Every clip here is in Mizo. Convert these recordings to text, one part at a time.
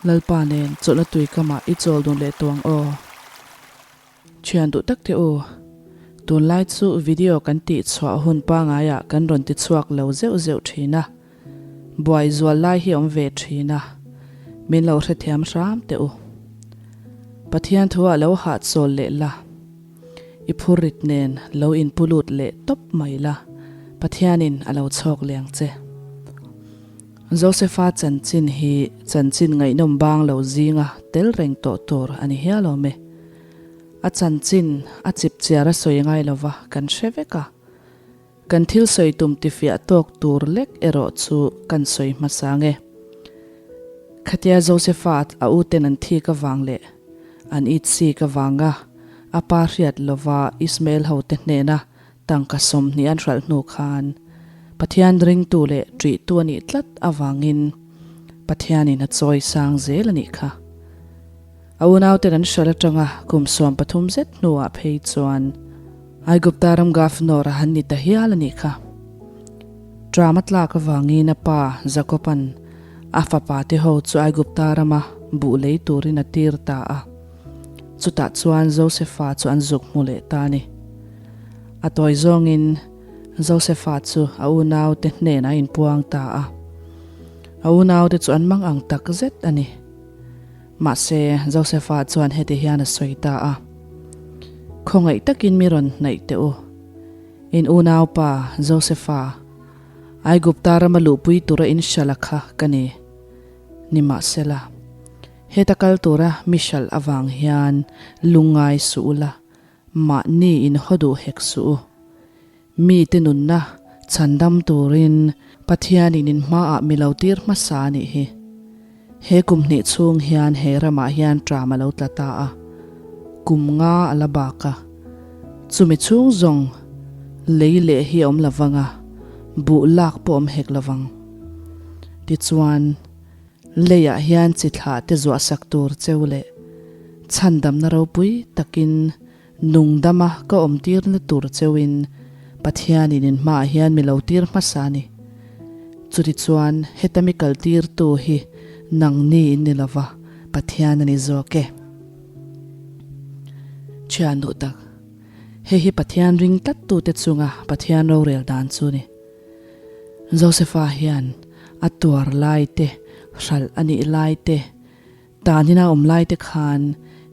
Lalpa nen chawlhna tui kamah i chawl dun leh tawh ang aw. Thian duh tak teh u. Tunlai chu video kan tih chhuah hun pangaiah kan rawn ti chhuak lo zeuh zeuh thin a. Buai zual lai hi awm ve thin a. Min lo hrethiam hram teh u. Pathian thuah lo hahchawl leh la. I phurrit nen lo inpu lut leh tawp mai la, Pathianin a lo chhawk leng che. Josepha chanchin hi chanchin ngaihnawm bang lo zinga tel reng tawh tur a ni hial awm e. A chanchin a chip chiar a sawi ngai lova kan hre vek a. Kan thil sawi tum tifiah tawk tur lek erawh chu kan sawi hmasa nge. Khatia Josepha a uten an thik avang leh an itsik avanga a pa hriat lova Ismael hote hnena tangka 20 an hralh hnu khan Pathian ringtu leh ṭihtu a nih tlat avangin Pathianin a chawi sang zel a nih kha. A unauten an hralh atanga kum 13 zet hnuah phei chuan Aigupta ram Governor a han ni ta hial a nih kha. Ṭam a tlak avangin a pa Jakob-a'n a fapa te ho chu Aigupta rama buh lei turin a tir ta a. Chutah chuan Josefa chu an zuk hmu leh ta a ni. A tawi zawngin Josefa chu a unaute hnenah a inpuang ta a. A unaute chu an mang ang tak zet a ni. Mahse, Josefa chuan heti hian a sawi ta a, Khawngaih takin mi rawn hnaih teh u. In unaupa Josefa, Aigupta rama luhpui tura in hralh a kha ka ni. Nimahsela, heta kal tura mi hralh avang hian lungngai suh ula, mahni in haw duh hek suh u. Mite nunna chhandam turin Pathianin in hmaah mi lo tir hmasa a nih hi. He kum hnih chhung hian he ramah hian ṭam a lo tla ta a, kum nga a la bak a. Chumi chhung zawng lei leh hi a awm lo vang a, buh lak pawh awm hek lo vang. Tichuan, leiah hian chi thlah te zuahsak tur cheu leh chhandamna ropui takin Nungdama ka awmtirna tur cheuhin Pathianin in hmaah hian mi lo tir hmasa a ni. Chutichuan heta mi kaltirtu hi nangni in ni lova, Pathian a ni zawk e. Thian duh tak, hei hi Pathian ring tlattute chunga Pathian rorel dan chu a ni. Josepha hian a tuar lai te, hralh a nih lai te, Tanin a awm lai te khan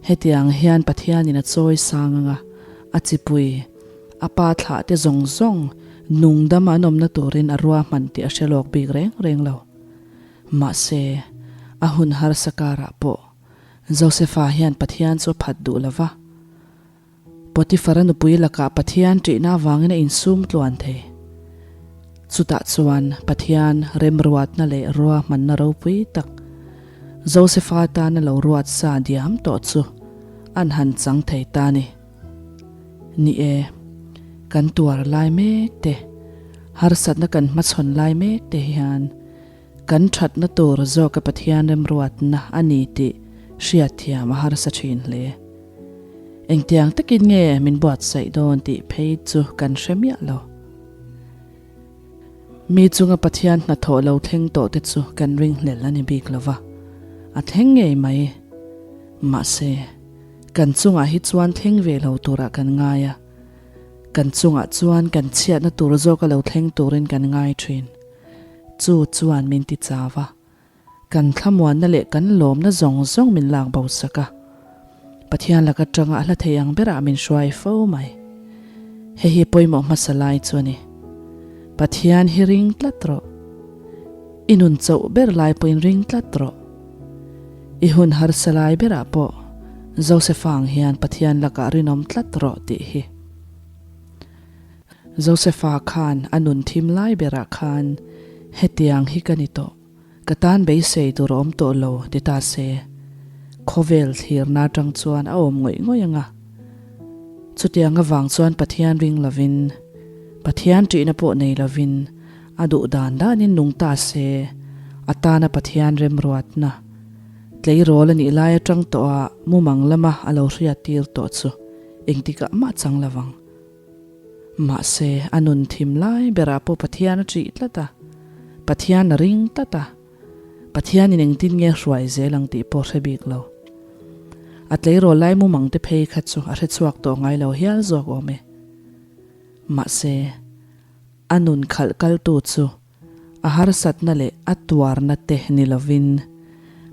hetiang hian Pathianin a chawi sang anga a chipui, a pa thlah te zawng zawng nungdam an awmna turin a ruahman tih a hre lawk bik reng reng lo. Mahse, a hun harsa karah pawh Josepha hian Pathian chu a phat duh lo va. Potiphar-a nupui lakah Pathian ṭihna avangin a insum tluan thei. Chutah chuan Pathian remruatna leh ruahmanna ropui tak Josepha tana lo ruat sa diam tawh chu an han chang thei ta a ni. Ni e, kan tuar lai mek te, harsatna kan hmachhawn lai mek te hian kan ṭhatna tur zawka Pathian remruatna a ni tih hriatthiam a harsa ṭhin hle. Engtiang takin nge min buatsaih dawn tih phei chu kan hre miah lo. Mi chunga Pathian hnathawh lo thleng tawh te chu kan ringhlel a ni bik lo va, a thleng ngei mai. Mahse, kan chungah hi chuan thleng ve lo turah kan ngai a, kan chungah chuan kan chhiatna tur zawka lo thleng turin kan ngai thin. Chu chuan min ti chau a. Kan thlamuanna leh kan lawmna zawng zawng min lak bo sak a, Pathian lak atanga a hla thei ang berah min hruai fo mai. Hei hi pawimawh hmasa lai chu a ni. Pathian hi ring tlat rawh. I nun chauh ber lai pawhin ring tlat rawh. I hun harsa lai berah pawh Josepha ang hian Pathian lakah rinawm tlat rawh tih hi. Josepha khan a nun thim lai berah khan hetiang hi ka ni tawh. Ka tan beisei tur a awm tawh lo ti ta se, khawvel thlirna atang chuan a awm ngawih ngawih ang a. Chutiang avang chuan Pathian ring lovin, Pathian ṭihna pawh nei lovin a duh dan danin nung ta se, a tana Pathian remruatna, tleirawl a nih lai atang tawha mumang lama a lo hriattir tawh chu engtikah mah chang lovang. Mahse, a nun thim lai berah pawh Pathian a ṭih tlat a, Pathian a ring tlat a. Pathianin engtin nge hruai zel ang tih pawh hre bik lo. A tleirawl lai mumang te phei kha chu a hre chhuak tawh ngai lo hial zawk awm e. Mahse, a nun khalh kaltu chu a harsatna leh a tuarna te ni lovin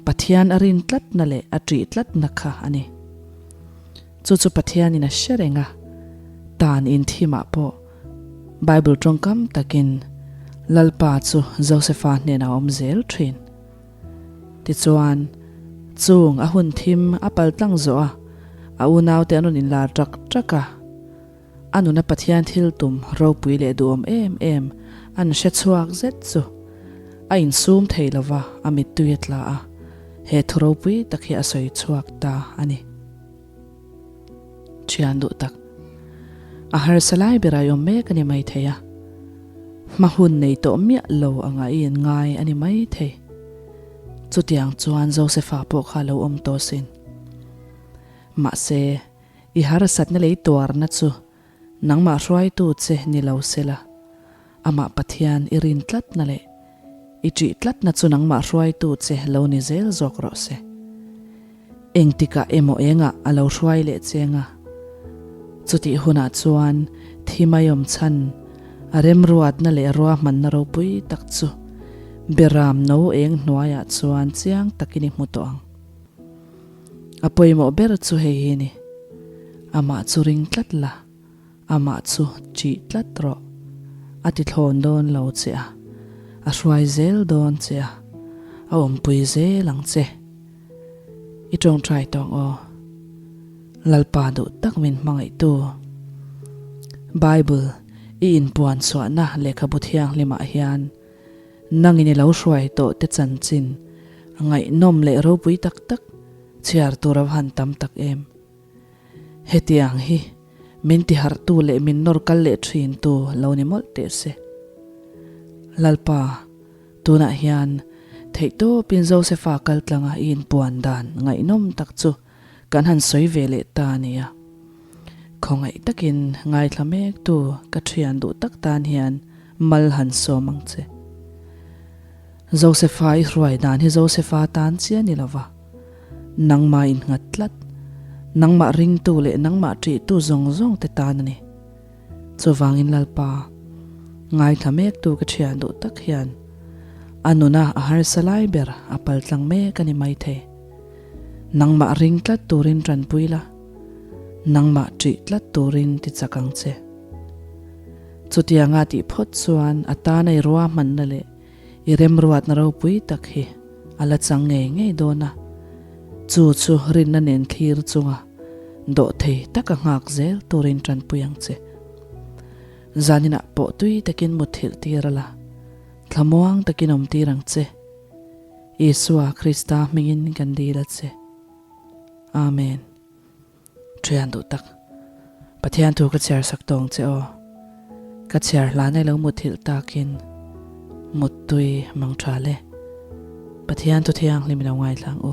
Pathian a rin tlatna leh a ṭih tlatna kha a ni. Chu chu Pathianin a hre reng a, tan inthimah pawh Bible ṭawngkam takin Lalpa chu Josefa hnenah a awm zel ṭhin. Tichuan, chung a hun thim a paltlang zawh a, a unaute an rawn inlar ṭak ṭak a. A nuna Pathian thil tum ropui leh duhawm em em an hre chhuak zet chu a insum thei lo va, a mittui a tla a, he thu ropui tak hi a sawi chhuak ta a ni. Thian duh tak, a harsa lai berah i awm mek a ni mai thei a, hma hun nei tawh miah lo anga i inngai a ni mai thei. Chutiang chuan Josefa pawh kha a lo awm tawh sin. Mahse, I harsatna lei tuarna chu nangmah hruaitu che ni lo sela, amah Pathian i rin tlatna leh i ṭih tlatna chu nangmah hruaitu che lo ni zel zawk rawh se. Engtikah emaw engah a lo hruai leh cheng a, chutih hunah chuan thi mai awm chhan a remruatna leh ruahmanna ropui tak chu Beram no eng hnuaiah chuan chiang takin i hmu tawh ang. A pawimawh ber chu hei hi ni, Amah chu ring tlat la, amah chu ṭih tlat rawh. A ti thlawn dawn lo che a, a hruai zel dawn che a, a awmpui zel ang che. I ṭawngṭai tawng aw, Lalpa duh tak min hmangaihtu. Bible i inpuan chhuahna lehkhabu thianghlimah hian Nangin i lo hruai tawh te chanchin ngaihnawm leh ropui tak tak chhiar tur a va han tam tak em. Hetiang hi min tiharhtu leh min nawr kal leh thintu lo ni mawlh teh se. Lalpa, tunah hian theihtawpin Josefa kaltlanga i inpuan dan ngaihnawm tak chu kan han sawi ve leh ta a nia. Khawngaih takin ngaithla mektu ka thian duh tak tan hian mal han sawm ang che. Josefa i hruai dan hi Josefa tan chiah ni lova, nangmah innghat tlat, nangmah ringtu leh nangmah ṭihtu zawng zawng te tan a ni. Chuvangin Lalpa, ngaithla mektu ka thian duh tak hian a nuna a harsa lai ber a paltlang mek a ni maithei. Nangmah ring tlat turin tanpui la, nangmah ṭih tlat turin ti chak ang che. Chutianga tih phawt chuan a tana i ruahmanna leh i remruatna ropui tak hi a la chang ngei ngei dawn a, chu chu rinna nen thlir chunga dawhthei taka nghak zel turin tanpui ang che. Zaninah pawh tui takin mutthilh tir a la, thlamuang takin awm tir ang che. Isua Krista hmingin kan dil a che. Amen. Thian duh tak. Pathian thu ka chhiar sak tawng che aw. Ka chhiar hlan ai lo muthilh takin muttui mang tha le. Pathian thu thianghlim i lo ngaithlang u.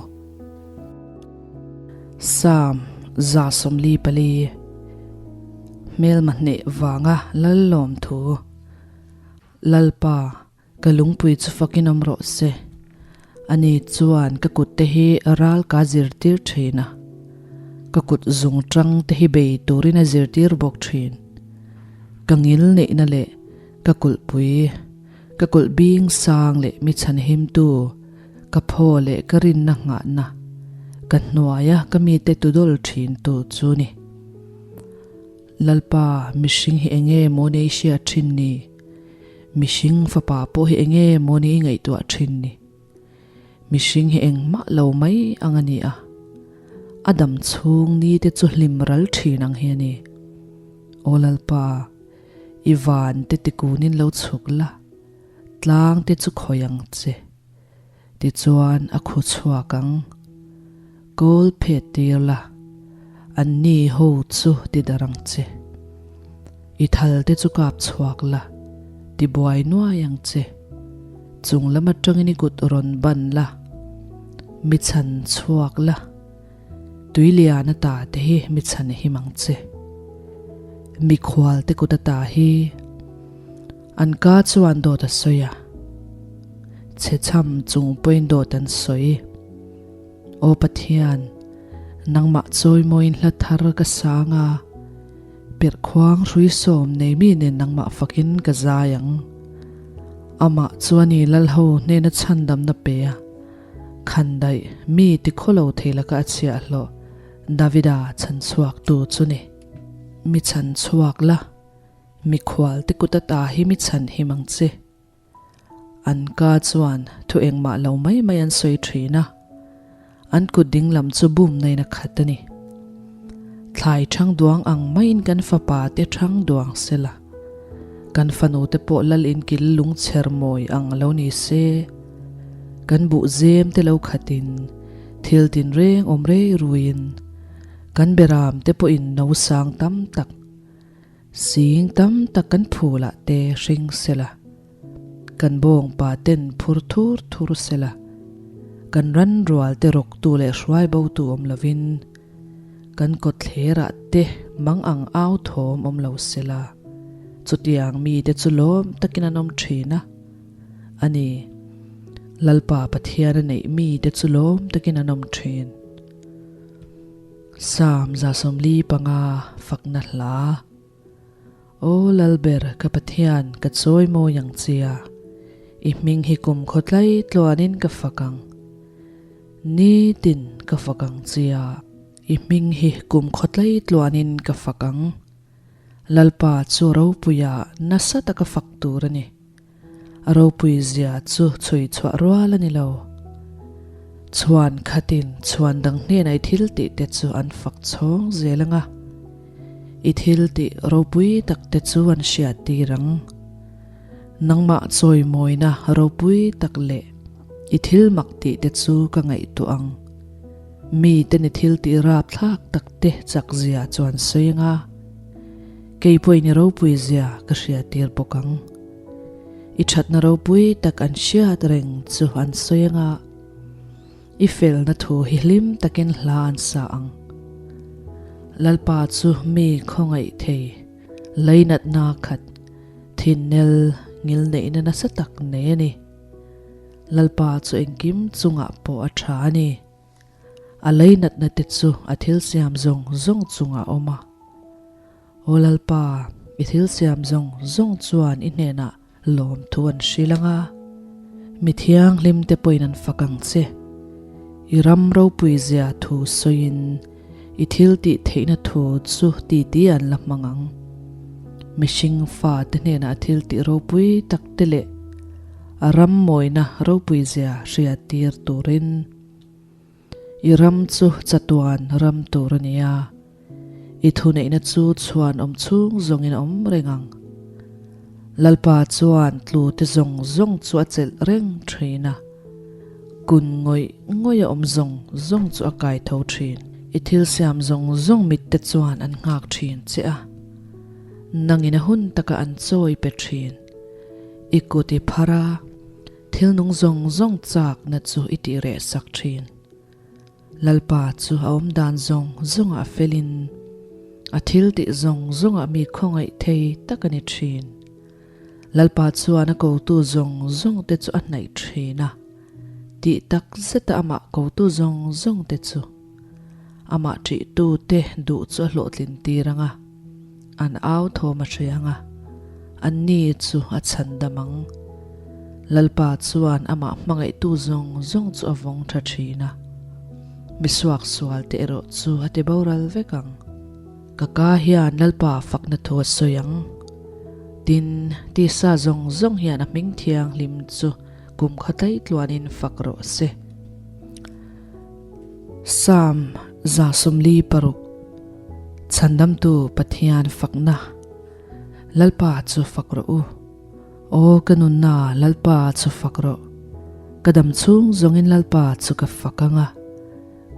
Psalm 144 Hmelma hneh vanga Lallawm thu Lalpa Ka lungpui chu fakin awm rawh se. Ani chuan ka kut te hi ral ka zirtir thin a, ka kut zung tang te hi bei turin a zirtir bawk thin. Ka ngil neihna leh ka kulhpui, ka kulh bing sang leh mi chhanhimtu, ka phaw leh ka rinna nghahna, ka hnuaia ka mite tudawl thintu chu ni. Lalpa, mihring hi enge maw ni i hriat thin ni? Mihring fapa pawh hi enge maw ni i ngaihtuah thin ni? Mihring hi engmah lo mai ang a ni a, a dam chhung ni te chu hlim ral thin ang hi a ni. Aw Lalpa, i van te tikunin lo chhuk la, tlang te chu khawi ang che. Tichuan a khu chhuak ang. Kawl phet tir la, an ni ho chu ti darh ang che. I thal te chu kap chhuak la, ti buai nuai ang che. Chung lam atangin i kut rawn ban la, mi chhan chhuak la, tui lian ata te hi mi chhan him ang che. Mikhual te kut ata hi. An ka chuan dawt a sawi a. Chhechham chung pawhin dawt an sawi. Aw Pathian, nangmah chawimawiin hla thar ka sang a, perhkhuang hrui sawm nei mi nen nangmah fakin ka zai ang. Amah chuan i lalho hnena chhandamna pe a, khandaih mi tikhawlo thei laka a chhiahhlawh Davida chhanchhuaktu chu ni. Mi chhanchhuak la, mikhual te kut ata hi mi chhanhim ang che. An ka chuan thu engmah lo mai mai an sawi thin a, an kut ding lam chu bum nain a khat a ni. Thlai thang duang ang maiin kan fapa te thang duang sela, kan fanu te pawh lal inkil lungchher mawi ang lo ni se, kan buh zem te lo khatin thil tinreng awm rei ruiin kan beram te pawhin no sang tam tak Sing tam tak kan phulah te hring sela, kan bawngpa ten phur thur thur sela, kan ran rual te rawktu leh hruai botu awm lovin, kan kawtthlerah te mang ang au thawm awm lo sela, chutiang mite chu lawm takin an awm thin a, a ni, Lalpa Pathian a neih mite chu lawm takin an awm thin. Psalm 145 fakna hla. Aw Lalber ka Pathian ka chawi mawi ang chia, i hming hi kum khawtlai tluanin ka fak ang. Nitin ka fak ang chia, i hming hi kum khawtlai tluanin ka fak ang. Lalpa chu ropuia nasa taka fak tur a ni. A ropui zia chu chhui chhuah rual a ni lo. Chhuan khatin chhuan dang hnenah i thil tih te chu an fak chhawng zel ang a, i thil tih ropui tak te chu an hriat tir ang. Nangmah chawimawina ropui tak leh i thil mak tih te chu ka ngaihtuah ang. Miten i thil tih rapthlak tak te chak zia chu an sawi ang a, kei pawhin i ropui zia ka hriat tir bawk ang. I thatna ropui tak an hriat reng chu an sawi ang a, i felna thu hi hlim takin hla an sa ang. Lalpa chu mi khawngaih thei, leinatna khat, thinnel ngilneihna nasa tak nei a ni. Lalpa chu engkim chungah pawh a tha a ni. A leinatna te chu a thil siam zawng zawng chungah a awm a. Aw Lalpa, i thil siam zawng zawng chuan i hnenah lawmthu an hrilh ang a, mi thianghlim te pawhin an fak ang che. I ram ropui zia thu sawiin i thil tih theihna thu chu titi an la hmang ang. Mihring fate hnenah thil tih ropui tak te leh a ram mawina ropui zia hriattir turin I ram chu chatuan ram tur a ni a, i thuneihna chu chhuan awm chhung zawngin a awm reng ang. Lalpa chuan tlute zawng zawng chu a chelh reng thin a, kun ngawih ngawih a awm zawng zawng chu a kai tho thin. I thil siam zawng zawng mitte chuan an nghak thin che a, nangin a hun taka an chawi pe thin. I kut i phar a. Thil nung zawng zawng chakna chu i tih reh sak thin. Lalpa chu a awm dan zawng zawngah felin, a thil tih zawng zawngah mi khawngaih thei tak a ni thin. Lalpa chuan a kotu zawng zawng te chu a hnaih thin a, tih tak zeta amah kotu zawng zawng te chu amah ṭihtu te duh chu a hlawhtlin tir ang a. An au thawm a hre ang a, anni chu a chhandam ang. Lalpa chuan amah hmangaihtu zawng zawng chu a vawng tha thin a, mi suaksual te erawh chu a ti boral vek ang. Ka ka hian Lalpa fakna thu a sawi ang. Tin, tisa zawng zawng hian a hming thianghlim chu kum kha tlaitluanin fak rawh se. Psalm 146 Chhandamtu Pathian fakna Lalpa chu fak rawh u. Aw ka nunna Lalpa chu fak rawh. Ka dam chhung zawngin Lalpa chu ka fak ang a,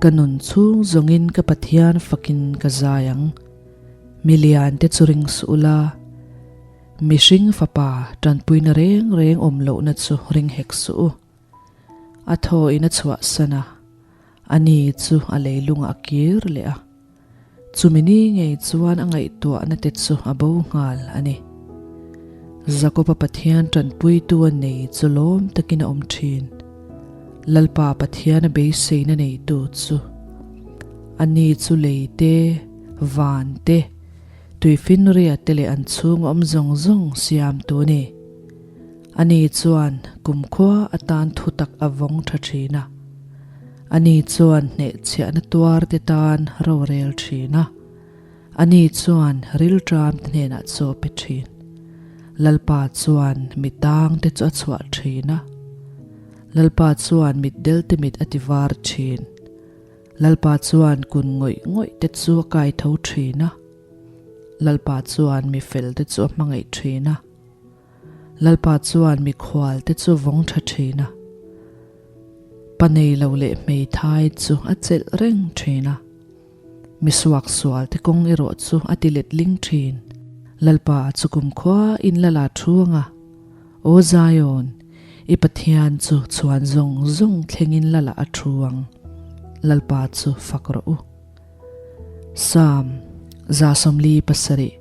ka nun chhung zawngin ka Pathian fakin ka zai ang. Mi liante chu ring suh ula, mihring fapa tanpuina reng reng awm lohna chu ring hek suh u. A thaw in a chhuahsan a, a ni chu a leilungah a kir leh a. Chumi ni ngei chuan a ngaihtuahna te chu a bo nghal a ni. Jakoba Pathian ṭanpuitu a nei chu lawm takin a awm ṭhin. Lalpa Pathiana beiseina neitu chu ani chu lei te, van te, tuifinria te leh an chhung awm zawng zawng siamtu a ni. Ani chuan kumkhua atan thutak a vawng ṭha ṭhin a. Ani chuan hnehchhiahna tuar te tan rorel ṭhin a. Ani chuan rilṭam te hnenah chaw pe ṭhin. Lalpa chuan mi tang te chu a chhuah ṭhin a. Lalpa chuan mitdel te mit a ti var ṭhin. Lalpa chuan kun ngawih ngawih te chu a kai tho ṭhin a. Lalpa chuan mi fel te chu a hmangaih ṭhin a. Lalpa chuan mikhual te chu vawng ṭha ṭhin a. Pa nei lo leh hmeithai chu a chelh reng ṭhin a. Mi suaksual te kawng erawh chu a ti letling ṭhin. Lalpa chu kumkhua in la la thu ang a, Aw Zion, i Pathian chu chhuan zawng zawng thlengin la la a thu ang. Lalpa chu fak rawh u. Psalm 47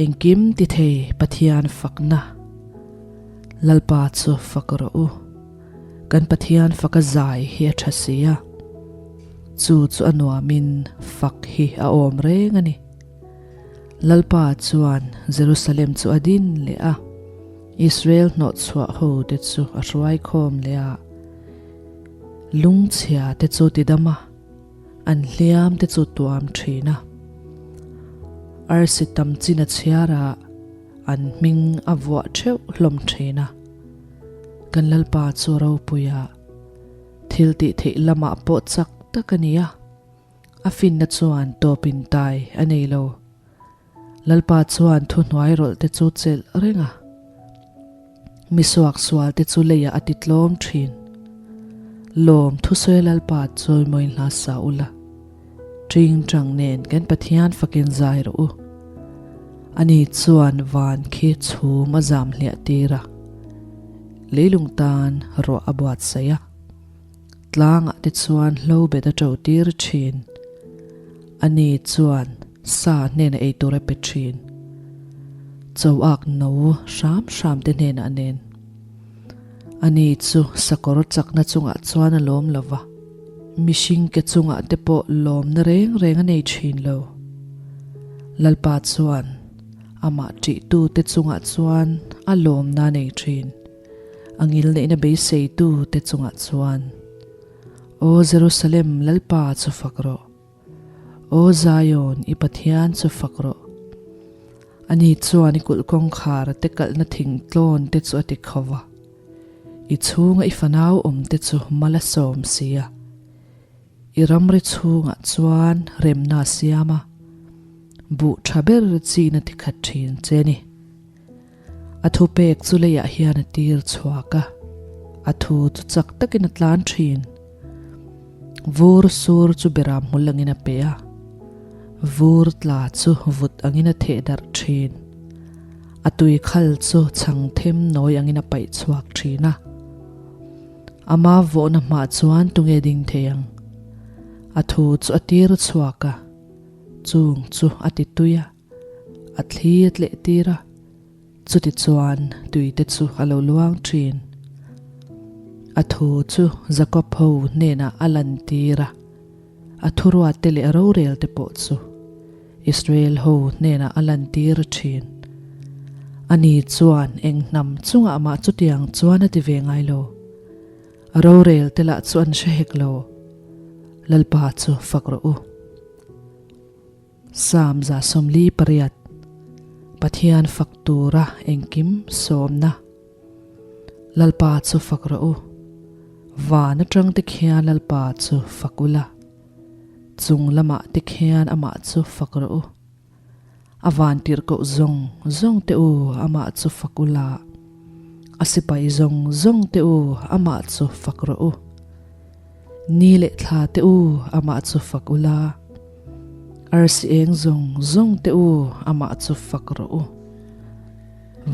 Engkim ti thei Pathian fakna Lalpa chu fak rawh u. Kan Pathian faka zai hi a tha si a, chu chu a nuamin fak hi a awm reng a ni. Lalpa chuan Jerusalem chu a din leh a, Israel hnawhchhuah ho te chu a hruai khawm leh a, lungchhia te chu tidam a, an hliam te chu tuam thin a. Arsi tam chin a chhiar a, an hming a vuah theuh hlawm thin a. Kan Lalpa chu ropuia thil tih theih lamah pawh chak tak a ni a, a finna chuan tawpin tai a nei lo. Lalpa chuan thuhnuai rawlh te chu chelh reng a, mi suaksual te chu leiah a ti tlawm thin. Lawm thusawi Lalpa chawimawi hla sa ula. Ṭingṭang nen kan Pathian fakin zai rawh u. Ani chuan van khi chhum a zam hliah tir a, leilung tan ruah a buatsaih a, tlangah te chuan hlo bet a ṭo tir ṭhin. Ani chuan sa hnenah ei tur a pe ṭhin. Choak no hram hram te hnenah nen. Ani chu sakawr chakna chungah chuan a lawm lo va, mihring ke chungah te pawh lawmna reng reng a nei thin lo. Lalpa chuan amah ṭihtute chungah chuan a lawmna a nei thin, a ngilneihna beiseitute chungah chuan. Aw Jerusalem, Lalpa chu fak rawh! Aw Zion, i Pathian chu fak rawh. Ani chuan i kulh kawngkhar te kalhna thingtlawn te chu a ti kho va, i chhunga i fanau awm te chu mal a sawm si a. I ramri chhungah chuan remna a siam a, buh tha ber chin a ti khat thin che ni. A thupek chu leiah hian a tir chhuak a, a thu chu chak takin a tlan thin. Vur sur chu beram hmul angin a pe a, vur tla chu vut angin a theh darh thin. A tui khal chu chhang them nawi angin a paih chhuak thin a. Ama vawhna hmah chuan tunge ding thei ang? A thu chu a tir chhuak a, chung chu a ti tui a. A thli a tleh tir a, chutichuan tui te chu a lo luang thin. A thu chu Jakob ho hnenah a lan tir a, a thuruat te leh a rorel te pawh chu Israel ho hnenah a lan tir thin. Ani chuan eng hnam chungah mah chutiang chuan a ti ve ngai lo. A rorel te lah chu an hre hek lo. Lalpa chu fak rawh u. Psalm 48, Pathian fak tura engkim sawmna. Lalpa chu fak rawh u. Van atang te khian Lalpa chu fak ula. Chung lamah te khian amah chu fak rawh u. A van tirhkoh zawng zawng te u amah chu fak ula. A sipai zawng zawng te u amah chu fak rawh u. Ni leh thla te u amah chu fak ula. Arsi eng zawng zawng te u amah chu fak rawh u.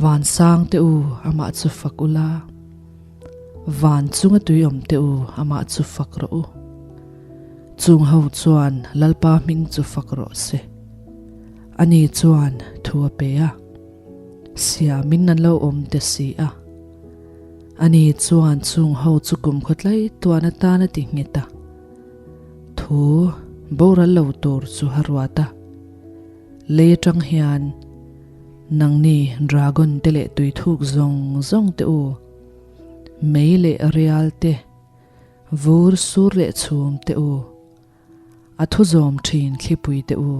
Vansang te u amah chu fak ula. Van chunga tuiawm te u amah chu fak rawh u. Chung ho chuan Lalpa hming chu fak rawh se. Ani chuan thu a pe a. siamin an lo awm ta si a. Ani chuan chung ho chu kumkhaw tlai tuan atan a ti nghet a. Thu boral lo tur chu a ruat a. Lei atang hian nangni dragon te leh tuithuk zawng zawng te u, mei leh rial te, vur sur leh chhum te u, a thu zawm thin thlipui te u,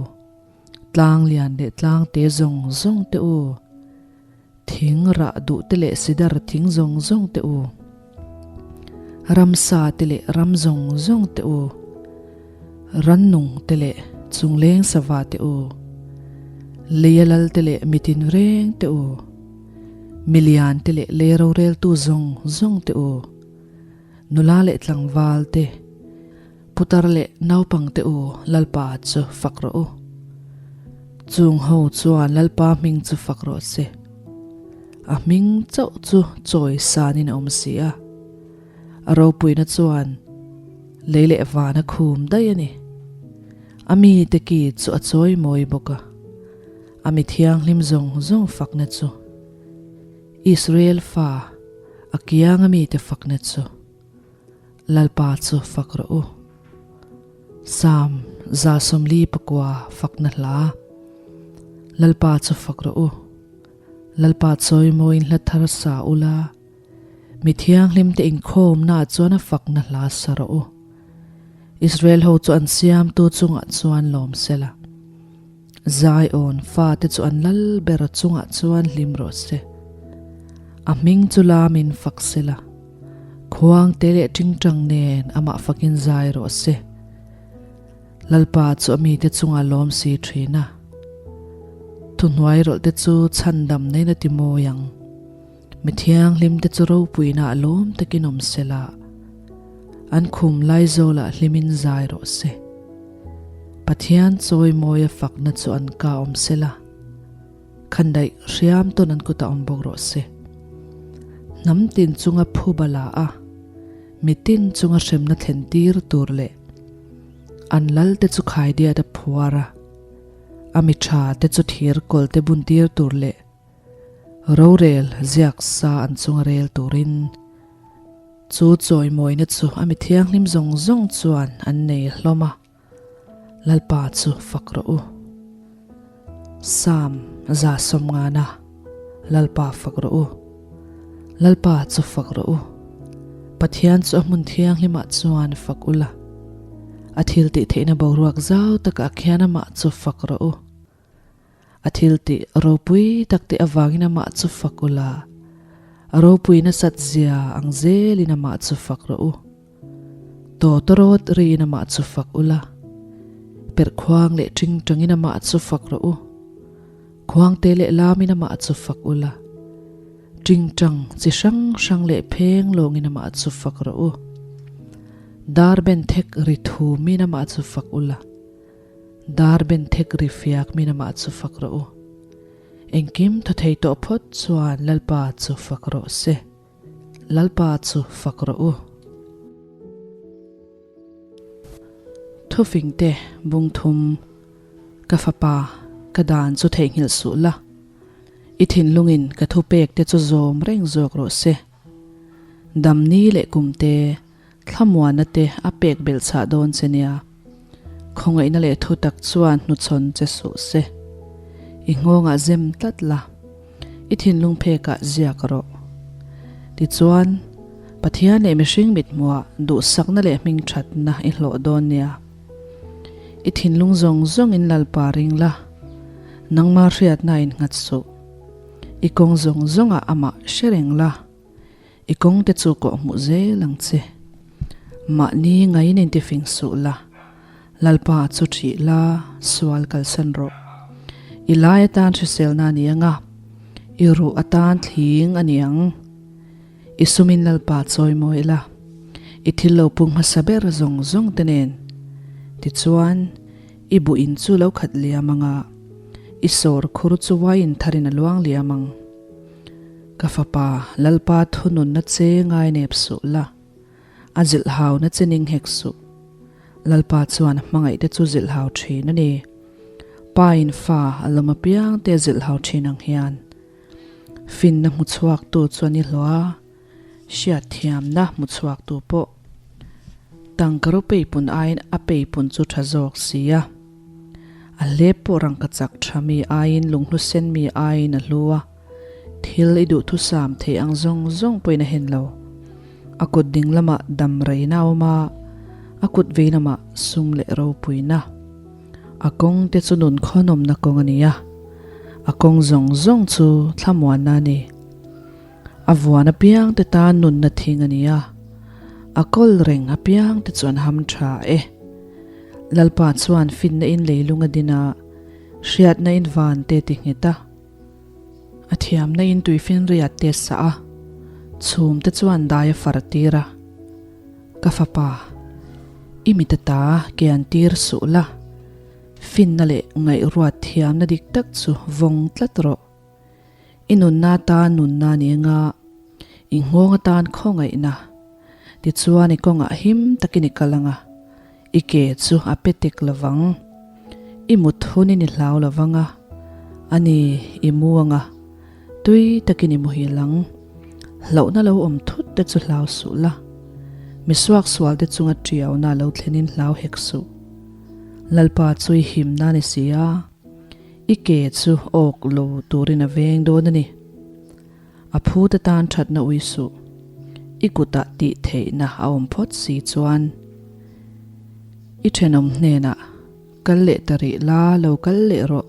tlang lian leh tlang te zawng zawng te u, thing rah duh te leh sidar thing zawng zawng te u, ramsa te leh ram zawng zawng te u, rannung te leh chungleng sava te u, leia lal te leh mitin reng te u, milian te leh lei roreltu zawng zawng te u, nula leh tlangval te, Putar leh naupang te u Lalpa chu fak rawh u. Chung ho chuan Lalpa hming chu fak rawh se. A hming chauh chu chawi sanin a awm si a. A ropuina chuan lei leh van a khum daih a ni. A mite ki chu a chawi mawi bawk a. A mi thianghlim zawng zawng fakna chu Israel fa a kianga mite fakna chu. Lalpa chu fak rawh u. Psalm 149 fakna hla. Lalpa chu fak rawh u. Lalpa chawimawiin hla thar sa ula, mi thianghlimte inkhawmnaah chuan a fakna hla sa rawh u. Israel ho chu an siamtu chungah chuan lawm sela. Zion fate chu an lal ber chungah chuan hlim rawh se. A hming chu lamin fak sela. Khuangte leh tingtang nen amah fakin zai rawh se. Lalpa chu a mite chungah lawm si thin a. Thuhnuai rawlhte chu chhandam neiin a ti mawi ang. Mi thianghlimte chu ropuina a lawm takin awm sela, an khum laizawlah hlimin zai rawh se. Pathian chawimawia fakna chu an ka awm sela, khandaih hriam tawn an kutah awm bawk rawh se. Hnam tin chunga phuba la a, mitin chunga hremna thlen tir tur leh an lalte chu khaidiat a phuar a, a mi tha te chu thir kawl te bun tir tur leh Rorel ziak sa an chunga rel turin chu chawimawina chu a mi thianghlim zawng zawng chuan an nei hlawm a, Lalpa chu fak rawh u. Psalm 150 Lalpa fak rawh u. Lalpa chu fak rawh u. Pathian chu a hmun thianghlimah chuan fak ula, a thiltih theihna boruak zau takah khian amah chu fak rawh u. A thil tih ropui tak te avangin amah chu fak ula, a ropui nasat zia ang zelin amah chu fak rawh u. Tawtawrawt riin amah chu fak ula, perhkhuang leh tingtangin amah chu fak rawh u. Khuangte leh lamin amah chu fak ula, tingtang chi hrang hrang leh pheng lawngin amah chu fak rawh u. Dar ben thek ri thumin amah chu fak ula. Dar ben thek ri fiak min amah chu fak rawh u. Engkim thaw thei tawh phawt chuan Lalpa chu fak rawh se. Lalpa chu fak rawh u. Thufing te bung thum ka fapa ka dan chu theihnghilh suh la. I thinlungin ka thupek te chu zawm reng zawk rawh se. Damni leh kumte Thlamuana te a pek belh chhah dawn che nia. Khawngaihna leh thu tak chuan hnuchhawn che suh se. I nghawngah zem tlat la, i thinlung phekah ziak rawh. Tichuan, Pathian leh mihring mithmuah duhsakna leh hmingthatna i hlawh dawn nia. I thinlung zawng zawngin Lalpa ring la, nangma hriatna innghat suh. I kawng zawng zawngah amah hre reng la. I kawng te chu kawh hmuh zel ang che. Mahni ngaiin intifing suh la, Lalpa chu ṭhih la, sual kalsan rawh. I lai atan hriselna a ni ang a, i ruh atan thling a ni ang. I sumin Lalpa chawimawi la, i thil lo pung hmasa ber zawng zawng te nen. Tichuan, i buh in chu lo khat liam ang a, i sawr khur chu wine tharin a luang liam ang. Ka fapa, Lalpa thununna che ngai nep suh la, a zilhhauna che ning hek suh. Lalpa chuan a hmangaihte chu zilhhau thin a ni. Pa in fa a lawm apiangte a zilhhau thin ang hian. Finna hmu chhuaktu chu a ni hlawh a, hriatthiamna hmu chhuaktu pawh tangka ro peipun aiin a peipun chu tha zawk si a. A hlep pawh rangka chak tha mi aiin lunghlu sen mi aiin a hlu a, thil i duhthusam theih ang zawng zawng pawhin a hen lo. A kut ding lamah dam reina a awm a, a kut vei lamah sum leh ropuina. A kawng te chu nun khawnawmna kawng a ni a, a kawng zawng zawng chu thlamuanna a ni. A vuan apiang te tan nunna thing a ni a, a kawl reng apiang te chu an ham tha e. Lalpa chuan finna in leilung a din a, hriatna in van te ti nghet a, a thiamna in tuifinriat te sah a, chhum te chuan dai a far tir a. Ka fapa, i mit ata ke an tir suh la, finna leh ngaihruat thiamna dik tak chu vawng tlat rawh. I nunna atan nunna ni anga, i nghawng atan khawngaihna. Tichuan i kawngah him takin i kal anga, i ke chu a pe tek lovang. I mut hunin i hlau lovang a, a ni i mu anga, tui takin i muhil ang. Hlauhna lo awm thut te chu hlau suh la, mi suaksual te chunga tiauna lo thlenin hlau hek suh. Lalpa chu i himna a ni si a, i ke chu awk lo turin a veng dawn a ni. A phut atan thatna ui suh. I kutah tih theihna a awm phawt si chuan i thenawm hnenah kal leh ta rih la, lo kal leh rawh.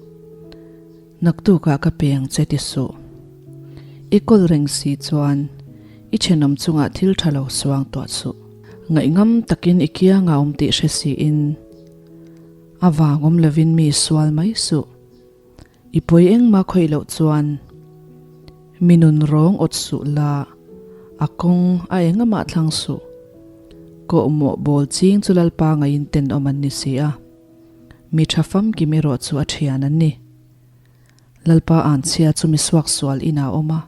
Naktukah ka peng che ti suh. I kawl reng si chuan i thenawm chungah thil tha lo suang tuah suh. Ngaihngam takin i kiangah awm tih hre siin a vang awm lovin mi sual mai suh. I pawi engmah khawih loh chuan mi nun rawng awt suh la, a kawng a engamah thlang suh. Kawhmawh bawl ching chu Lalpa ngaiin tenawm an ni si a, mi tha famkim erawh chu a thian an ni. Lalpa anchhia chu mi suaksual inah a awm a,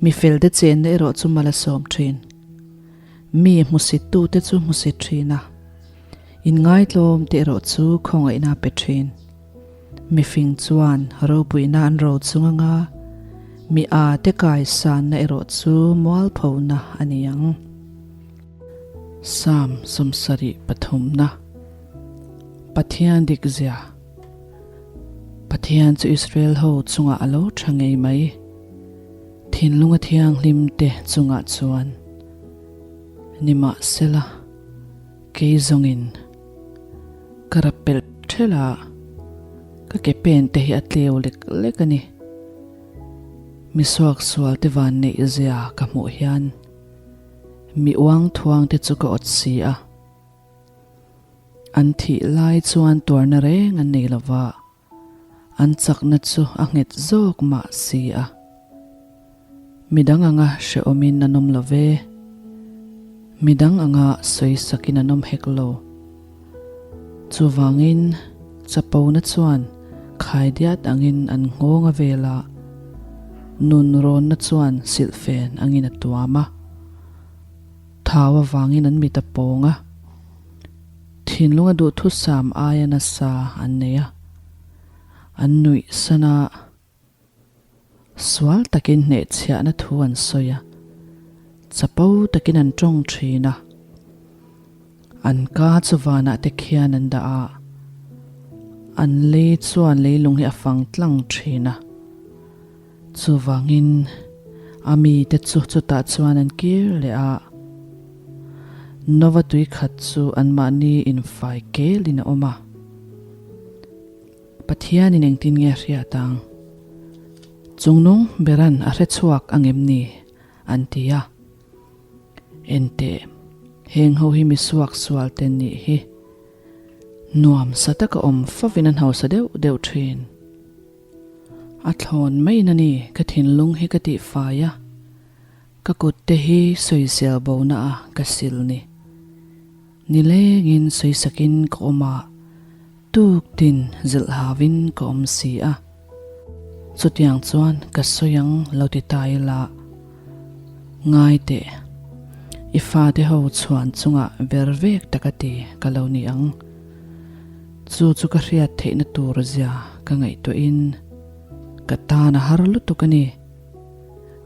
mi felte chenna erawh chu mal a sawm thin. Mi hmusittute chu hmusit thin a, inngaitlawmte erawh chu khawngaihna a pe thin. Mifing chuan ropuina an ro chung anga mi a te kaisanna erawh chu mualphona a ni ang. Psalm 73 na Pathian dikzia Pathian chu Israel ho chungah a lo tha ngei mai. Thinlunga thianghlim te chungah chuan nimahsela kei zawngin Ka rap pelh thelh a, ka ke pen te hi a tleu lek lek a ni. Mi suaksual te van neih zia ka hmuh hian mi uang thuang te chu ka awt si a. An thih lai chuan tuarna reng an nei lo va. An chakna chu a nghet zawk mah si a. Midang anga hrehawmin an awm lo ve. Midang anga sawisakin an awm hek lo. Chuvangin chapona chuan khaidiat angin an nghawng a vel a, nun rawnna chuan silhfen angin a tuam a. Thau avangin an mit a pawng a. Thinlunga duhthusam aia nasa an nei a, an nuih san a, sual takin hnehchhiahna thu an sawi a, chapo takin an tawng thin a, an ka chu vanah te khian an dah a, an lei chuan leilung hi a fang tlang thin a. Chuvangin a mite chu chutah chuan an kir leh a, Nova tui khat chu anmahni infai kelin a awm a. Pathianin engtin nge a hriat ang? Chungnung beran a hre chhuak ang em ni? an ti a. Enteh, heng ho hi mi suaksual te nih hi. Nuam sa taka awm fovin an hausa deuh deuh thin. A thlawn maiin a ni, ka thinlung hi ka tihfai a, ka kut te hi sawisel bona a ka sil ni. Nilengin sawisakin ka awm a, tuk tin zilh hauin ka awm si a. Chutiang chuan ka sawi ang lo ti ta ila, ngai teh, i fate ho chhuan chungah ver vek tak a ti ka lo ni ang. Chu chu ka hriat theihna tur zia ka ngaihtuahin ka tan a har lutuk a ni.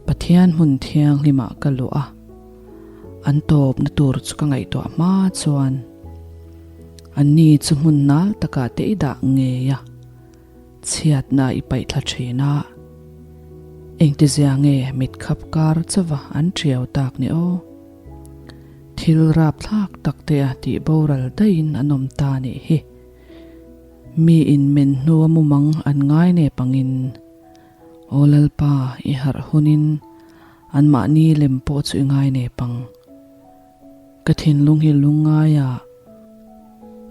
Pathian hmun thianghlimah ka luh a, an tawpna tur chu ka ngaihtuah hma chuan anni chu hmun nal takah te i dah ngei a, chhiatna i paih thla thin a. Engtizia nge mit khap kar chauva an ṭiau tak ni aw? Thil rapthlak tak te a tih boral daihin an awm ta nih hi. Mi in men hnua mumang an ngai nep angin Aw Lalpa, i harh hunin anmahni lem pawh chu i ngai nep ang. Ka thinlung hi lungngai a,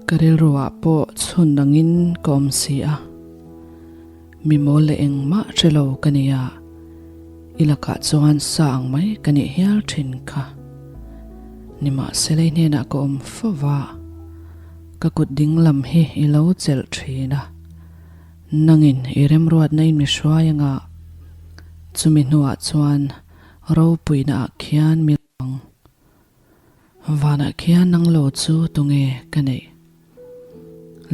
ka rilruah pawh chhun angin ka awm si a. Mi mawl leh engmah hre lo ka ni a, i lakah chuan sa ang mai ka nih hial thin kha. Nimahsela i hnenah ka awm fo va, ka kut ding lam hi i lo chelh thin a. Nangin i remruatna in mi hruai anga, chumi hnuah chuan ropuina ah khian mi ang. Vanah khian nang lo chu tunge ka neih?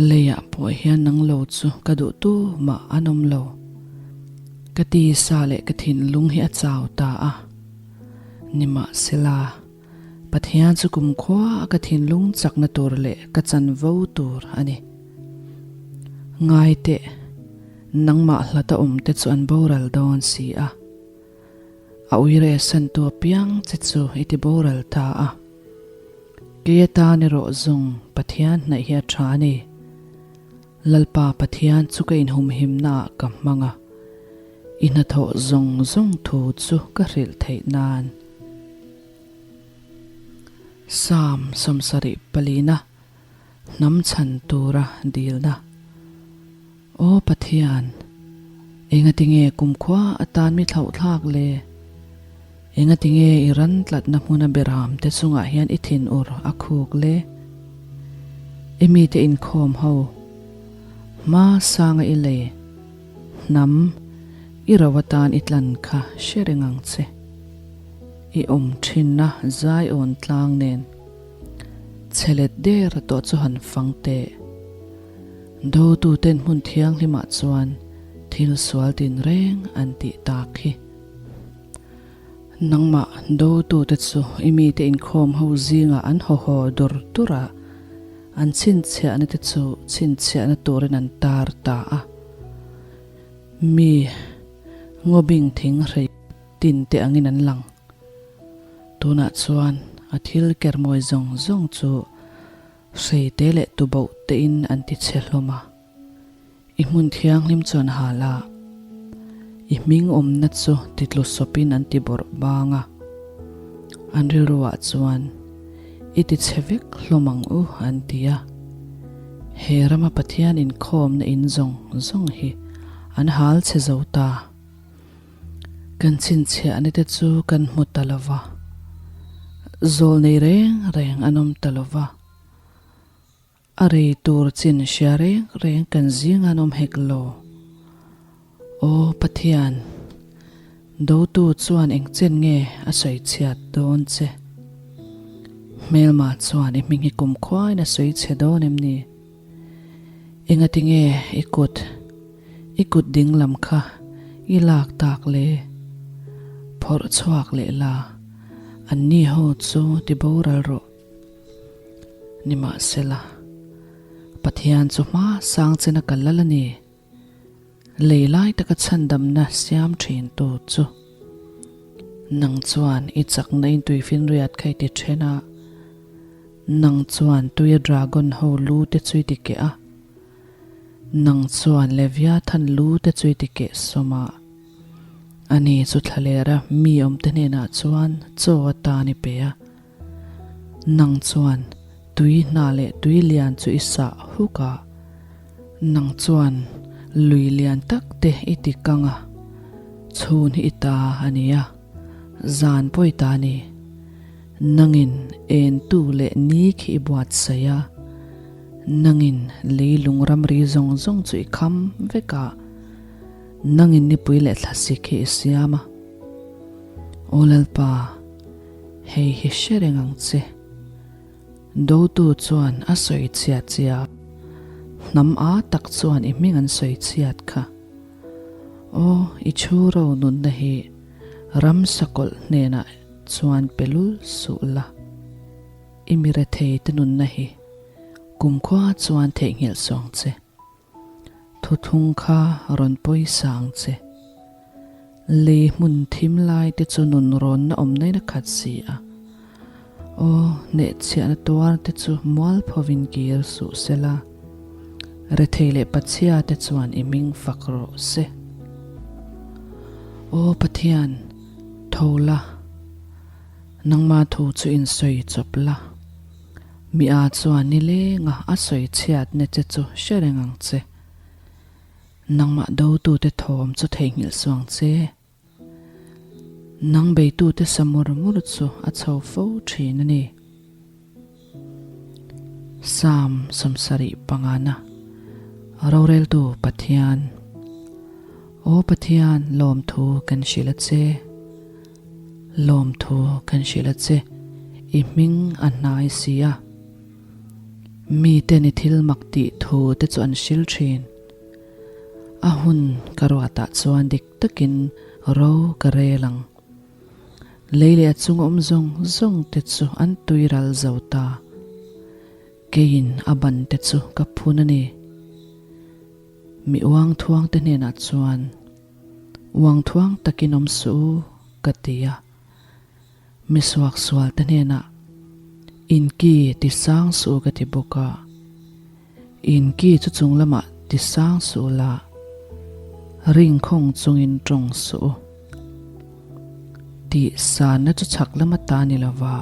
Leiah pawh hian nang lo chu ka duh tu mah an awm lo. Ka tisa leh ka thinlung hi a chau ta a. Nimahsela, Pathian chu kumkhua a ka thinlung chakna tur leh ka chanvo tur a ni. Ngai teh, nangmah hlata awmte chu an boral dawn si a. A uire santu apiang che chu i ti boral ta a. Kei atan erawh zawng Pathian hnaih hi a tha a ni. Lalpa Pathian chu ka inhumhimnaah ka hmang a, i hnathawh zawng zawng thu chu ka hrilh theih nan. Psalm 70 palina Hnam chhan tura dilna. Aw Pathian, engatinge kumkhua atan mi thlauhthlak le? Engatinge i ran tlatna hmuna beram te chungah hian i thinur a khuk le? I mite inkhawm ho, hma sanga i lei, hnam, i ro atan i tlan kha hre reng ang che. I awm thinna zaiawn tlang nen chhe let der tawh chu han fang teh. Dotuten hmun thianghlimah chuan thil sual tinreng an tih tak hi. Nangmah dotute chu i mite inkhawm ho zingah an haw haw dur dur a, an chhinchhiahna te chu chhinchhiahna turin an tar ta a. Mi ngawbing thing hrei tin te angin an lang. Tunah chuan a thil kermawi zawng zawng chu Hreite leh tuboh tein an ti chhe hlawm a, i hmun thianghlim chu an hal a, i hming awmna chu titlu sawpin an ti bawrh bang a. An rilruah chuan, I ti chhe vek hlawm ang u, an ti a. He rama Pathian inkhawmna in zawng zawng hi an hal chhe zo ta. Kan chhinchhiahna te chu kan hmu ta lo va, zawl nei reng reng an awm ta lo va, a rei tur chin hria reng reng kan zing an awm hek lo. Aw Pathian, dotu chuan eng chen nge a sawi chhiat dawn che? Hmelma chuan i hming hi kumkhuain a sawi chhe dawn em ni? Engatinge i kut, i kut ding lam kha i lak tak le? Phawrh chhuak leh la, anni ho chu ti boral rawh. Nimahsela, Pathian chu hma sang chena ka lal a ni. Lei lai taka chhandamna siam thintu chu nang chuan i chakna in tuifinriat kha i ti then a, nang chuan tuia dragon ho lu te chu i ti keh a, nang chuan Leviathan lu te chu i ti keh sawm a, ani chu thlalera mi awmte hnenah chuan chaw atan i pe a, nang chuan tui hna leh tui lian chu i sah huk a. Nang chuan lui lian tak te i ti kang a, chhun hi i ta a ni a, zan pawh i ta a ni. Nangin entu leh ni khi i buatsaih a, nangin leilung ramri zawng zawng chu i kham vek a, nangin nipui leh thlasik hi i siam a. Aw Lalpa, hei hi hre reng ang che. Dotu chuan a sawi chhiat che a, hnam a tak chuan i hming an sawi chhiat kha. Aw, i chhu ro nunna hi Ram sakawlh hnenah chuan pe lul suh la. I mi rethei te nunna hi kumkhua chuan theihnghilh suang che. Thuthlung kha rawn pawisa ang che. Lei hmun thim lai te chu nun rawnna awm nain a khat si a. Aw, hnehchhiahna tuar te chu mualphovin kir suh se la, rethei leh pachhia te chuan i hming fak rawh se. Aw Pathian, tho la, nangma thu chu insawi chawp la. Mi a chuan nilenga a sawi chhiatna che chu hre reng ang che. Nangmah dotute thawm chu theihnghilh suang che. Nang beitute sa mur mur chu a chho fo thin a ni. Psalm 75 na Roreltu Pathian Aw Pathian lawmthu kan hrilh a che. Lawmthu kan hrilh a che, i hming a hnai si a. Miten i thil mak tih thu te chu an hril thin. A hun ka ruatah chuan dik takin ro ka rel ang. Lei leh a chung awm zawng zawng te chu an tui ral zo ta. Keiin a ban te chu ka phun a ni. Mi uang thuang te hnenah chuan. Uang thuang takin awm suh u, ka ti a. Mi suaksual te hnenah, In ki ti sang suh u ka ti bawk a. In ki chu chung lamah ti sang suh u la, ring khawng chungin tawng suh u. Tih sanna chu chhak lama ta ni lova,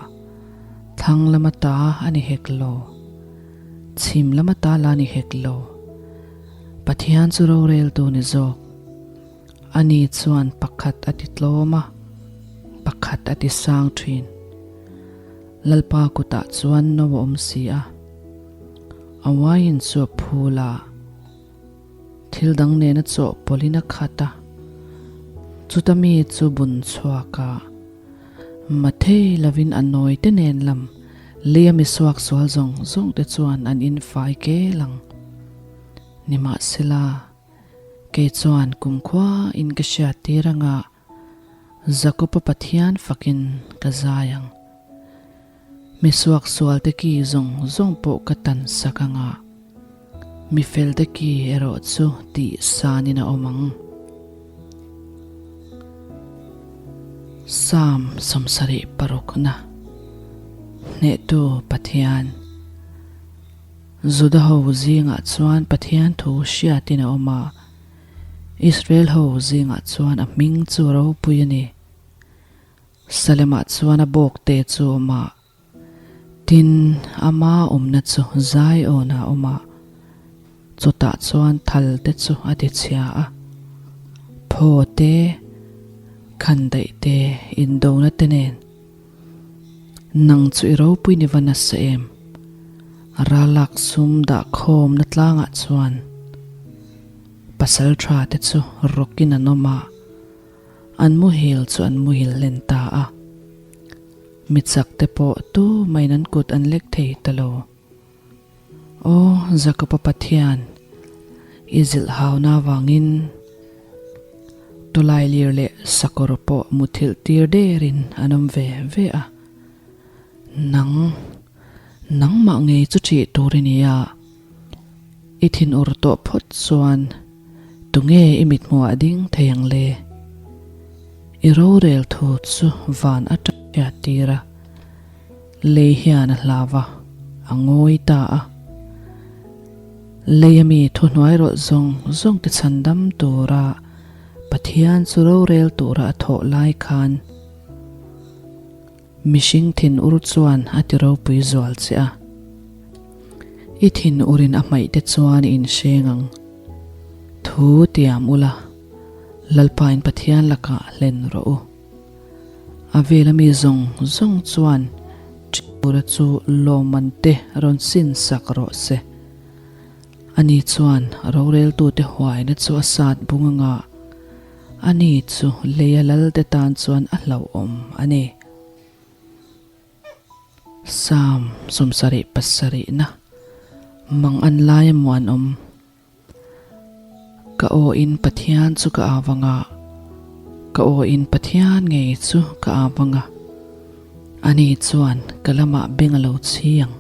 thlang lama ta a ni hek lo, chhim lama ta la ni hek lo. Pathian chu roreltu ni zawk. Ani chuan pakhat a ti tlawm a, pakhat a ti sang thin. Lalpa kutah chuan no a awm si a. A wine chu a phul a, thil dang nena chawhpawlhin a khat a. Chuta mi chu bun chhuak a, mathei lovin a nawi te nen lam lei a mi suak sual zawng zawng te chuan an infai kel ang. Nimahsela, kei chuan kumkhua in ka hriat tir anga Jakob-a Pathian fakin ka zai ang. Mi suaksual te ki zawng zawng pawh ka tan sak anga, mi fel te ki erawh chu tih sanin a awm ang. Psalm 76 na Hnehtu Pathian. Juda ho zingah chuan Pathian thu hriatin a awm a, Israel ho zingah chuan a hming chu ropui a ni. Salemah chuan a bawkte chu a awm a, tin, ama awmna chu Zion-ah a awm a, chutah chuan thal te chu a tichhia a, phaw te, khandaih te, indona te nen. Nang chu i ropui ni va nasa em? Ralak sum dah khawmna tlangah chuan pasal tha te chu rawkin an awm a, an muhil chu an muhil hlen ta a. Mi chak te pawh tu main an kut an lek thei ta lo. Aw Jakob-a Pathian, i zilh hauna avangin tawlailir leh sakawr pawh muthilh tir derin an awm ve ve a. Nang, nangmah ngei chu ṭih tur i ni a, i thinur tawh phawt chuan tunge i mithmuh ah ding thei ang le? I rorel thu chu van aṭang hriat tir a. Lei hian a hlau a, a ngawi ta a. Lei ami thuhnuai rawlh zawng zawng te chhandam tura Pathian chu rorel tura a thawh lai khan mihring thinur chuan a ti ropui zual che a. I thinurin a hmaih te chuan i inhreng ang. Thu tiam ula, Lalpain Pathian lakah hlen rawh u. A vela mi zawng zawng chuan Ṭiura chu lawmman te rawn sin sak rawh se. Ani chuan roreltute huaina chu a sat bung anga ani chu leia lalte tan chuan a hlauhawm a ni. Psalm 77 na Mang an lai a muanawm. Ka aw in Pathian chu ka au anga. Ka aw in Pathian ngei chu ka au ang a, ani chuan ka lamah beng a lo chhi ang.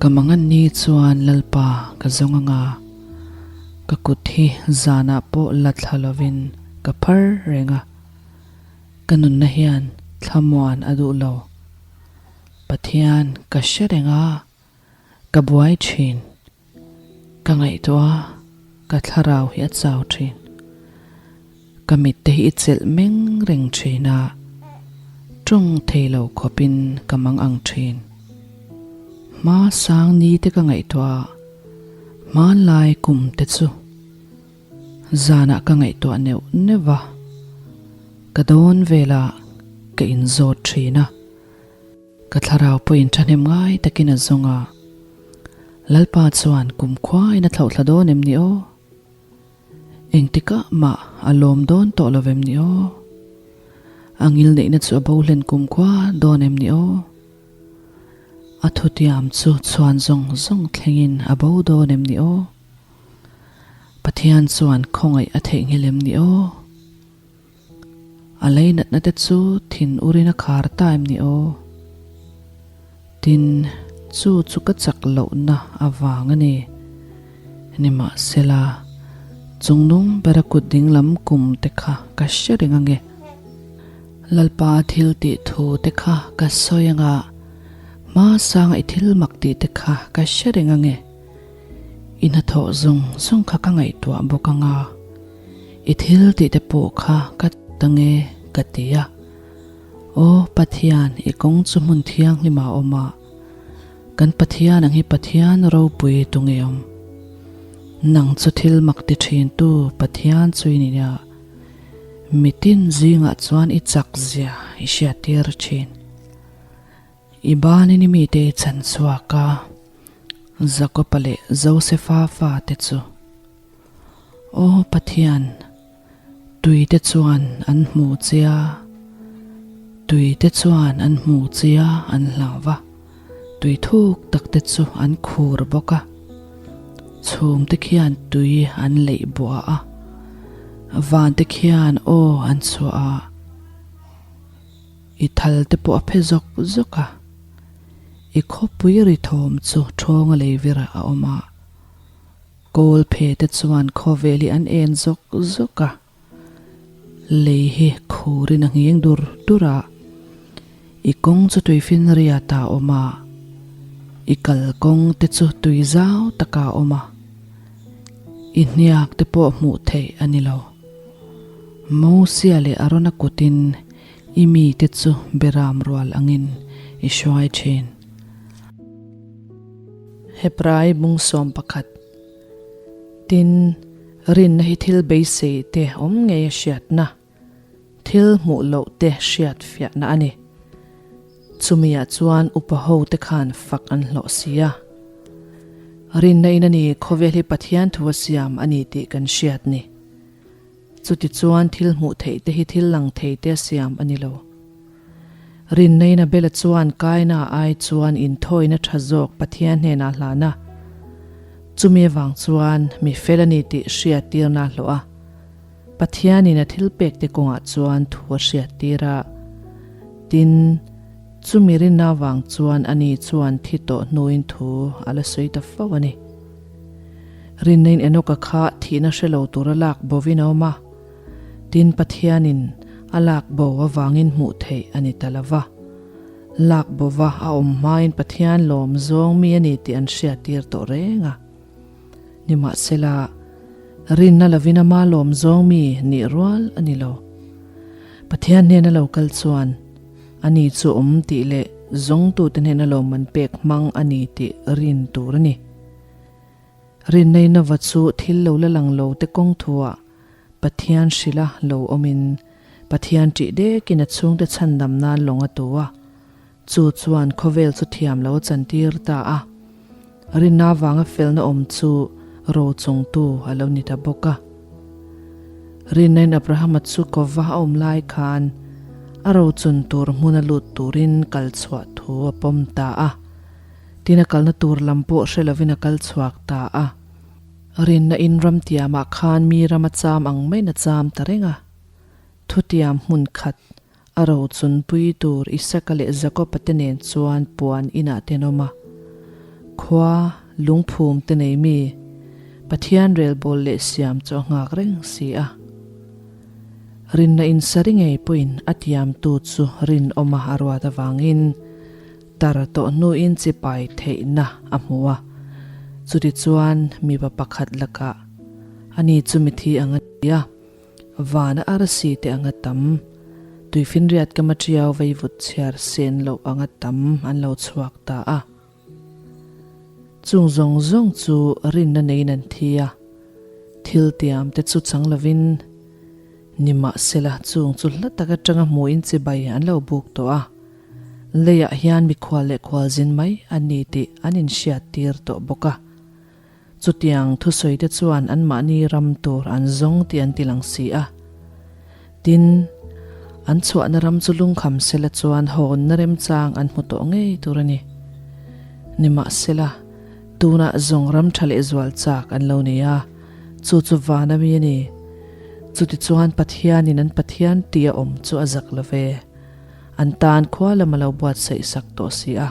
Ka mangan ni chuan Lalpa ka zawng ang a, ka kut hi zanah pawh la thla lovin ka phar reng a, ka nunna hian thlamuan a duh lo. Pathian ka hre reng a, ka buai thin. Ka ngaihtuah a, ka thlarau hi a chau thin. Ka mit te hi i chelh meng reng thin a, tawng thei lo khawpin ka mang ang thin. Hma sang ni te ka ngaihtuah a, hmanlai kum te chu zanah ka ngaihtuah neuh neuh va, ka dawn velah ka inzawt thin a. Ka thlarau pawhin thahnem ngai takin a zawng a, Lalpa chuan kumkhuain a thlauhthla dawn em ni aw? Engtikah mah a lawm dawn tawh lo vem ni aw? A ngil neihna chu a bo hlen kumkhua dawn em ni aw? A thutiam chu chhuan zawng zawng thlengin a bo dawn em ni aw? Pathian chuan khawngaih a theihnghilh em ni aw? A lei natna te chu thin urin a khar ta em ni aw? Tin, chu chu ka chak lohna avang a ni. Nimahsela, chungnung bera kut dinglam kum te kha ka hre reng ange. Lalpa thil tih thu te kha ka sawi anga, hma sanga i thil mak tih te kha ka hre reng ange. I hnathawh zawng zawng kha ka ngaihtuah bawk anga. I thil tih te pawh kha ka ta nge ka ti a. Aw Pathian, i kawng chu hmun thianghlim ah a awm a, kan Pathian ang hi Pathian ropui tu nge awm? Nang chu thil mak ti thin tu Pathian chu i ni a, mitin zingah chuan i chak zia i hriattir thin. I banin i mite i chan chhuak a, Jakopa leh Josefa fate chu. Aw Pathian, tuite chuan an hmu che a, tuite chuan an hmu che a an hlau va, tui thuk tak te chu an khur bawk a. Chhum te khian tui an leih buah a, van te khian aw an chhuah a. I thal te pawh a phe zawk zawk a, i khawpui ri thawm chu ṭhawnga lei virah a awm a. Kawl phe te chuan khawvel hi an en zawk zawk a, lei hi khurin a nghing dur dur a, i kawng chu tuifin riat ah a awm a, i kal kawng te chu tui zau takah a awm a, i hniak te pawh hmuh theih a ni lo. Mosia leh Arona kutin i mite chu beram rual angin i hruai thin. Hebrai bung 11. Tin, rinna hi thil beisei te awm ngei a hriatna, thil hmuh loh te hriat fiahna a ni. Chumiah chuan upa ho te khan fak an hlawh si a. Rinna in a ni khawvel hi Pathian thu a siam a ni tih kan hriat ni. Chutichuan thil hmuh theih te hi thil lang thei te a siam a ni lo. Rinnain Abela chuan Kaina ai chuan inthawina tha zawk Pathian hnenah hlan a. Chumi avang chuan mi fel a ni tih hriattirna a hlawh a. Pathianin a thilpek te kawngah chuan thu a hriattir a. Tin, chumi rinna avang chuan ani chuan thi tawh hnuin thu a la sawi ta fo a ni. Rinnain Enoka kha thihna hre lo tura lak bovin a awm a, tin Pathianin a lak bo avangin hmuh theih a ni ta lo va. Lak bova a awm hmain Pathian lawm zawng mi a ni tih an hriattir tawh reng a. Nimahsela, rinna lovin ama lawm zawng mi nih rual a ni lo. Pathian hnena lo kal chuan ani chu awm tih leh zawngtute hnena lawmman pek hmang a ni tih rin tur a ni. Rinnaina va chu thil lo la lang lo te kawng thuah Pathian hrilha lo awmin Pathian ṭih dekin a chhungte chhandam nan lawng a tu a, chu chuan khawvel chu thiam lo a chantir ta a. Rinna avanga felna awm chu ro chungtu a lo ni ta bawk a. Rinnain Abrahama chu kawva a awm lai khan a rochun tur hmuna lut turin kal chhuah thu a pawm ta a. Tin a kalna tur lam pawh hre lovin a kal chhuak ta a. Rinna in ram tiamah khan mi ram a cham ang maiin a cham ta reng a. Thutiam hmun khat a rochunpui tur Isaka leh Jakoba te nen chuan puan inah te an awm a. Khua lungphum te nei mi Pathian relbawl leh siam chu a nghak reng si a. Rinna insari ngei pawhin a tiamtu chu rinawma a ruat avangin tar tawh hnuin chipai theihna a hmu a. Chutichuan mipa pakhat lakah ani chu mithi ang a ti a. Vana arsi te anga tam, tuifinriat kama tiau veivut chhiar sen loh anga tam an lo chhuak ta a. Chung zawng zawng chu rinna neiin an thi a, thil tiam te chu chang lovin nimahsela chung chu hla tak atanga hmuhin chibai an lo buk tawh a, leiah hian mikhual leh khualzin mai an ni tih an inhriat tir tawh bawk a. Chutiang thusawite chuan anmahni ram tur an zawng tih an ti lang si a. Tin, an chhuahna ram chu lungkham sela chuan hawnna remchang an hmu tawh ngei tur a ni. Nimahsela, tunah zawng ram tha leh zual chak an lo nei a, chu chu van ami a ni. Chutichuan Pathianin an Pathian tih a awm chu a zak lo ve. An tan khua lam a lo buatsaih sak tawh si a.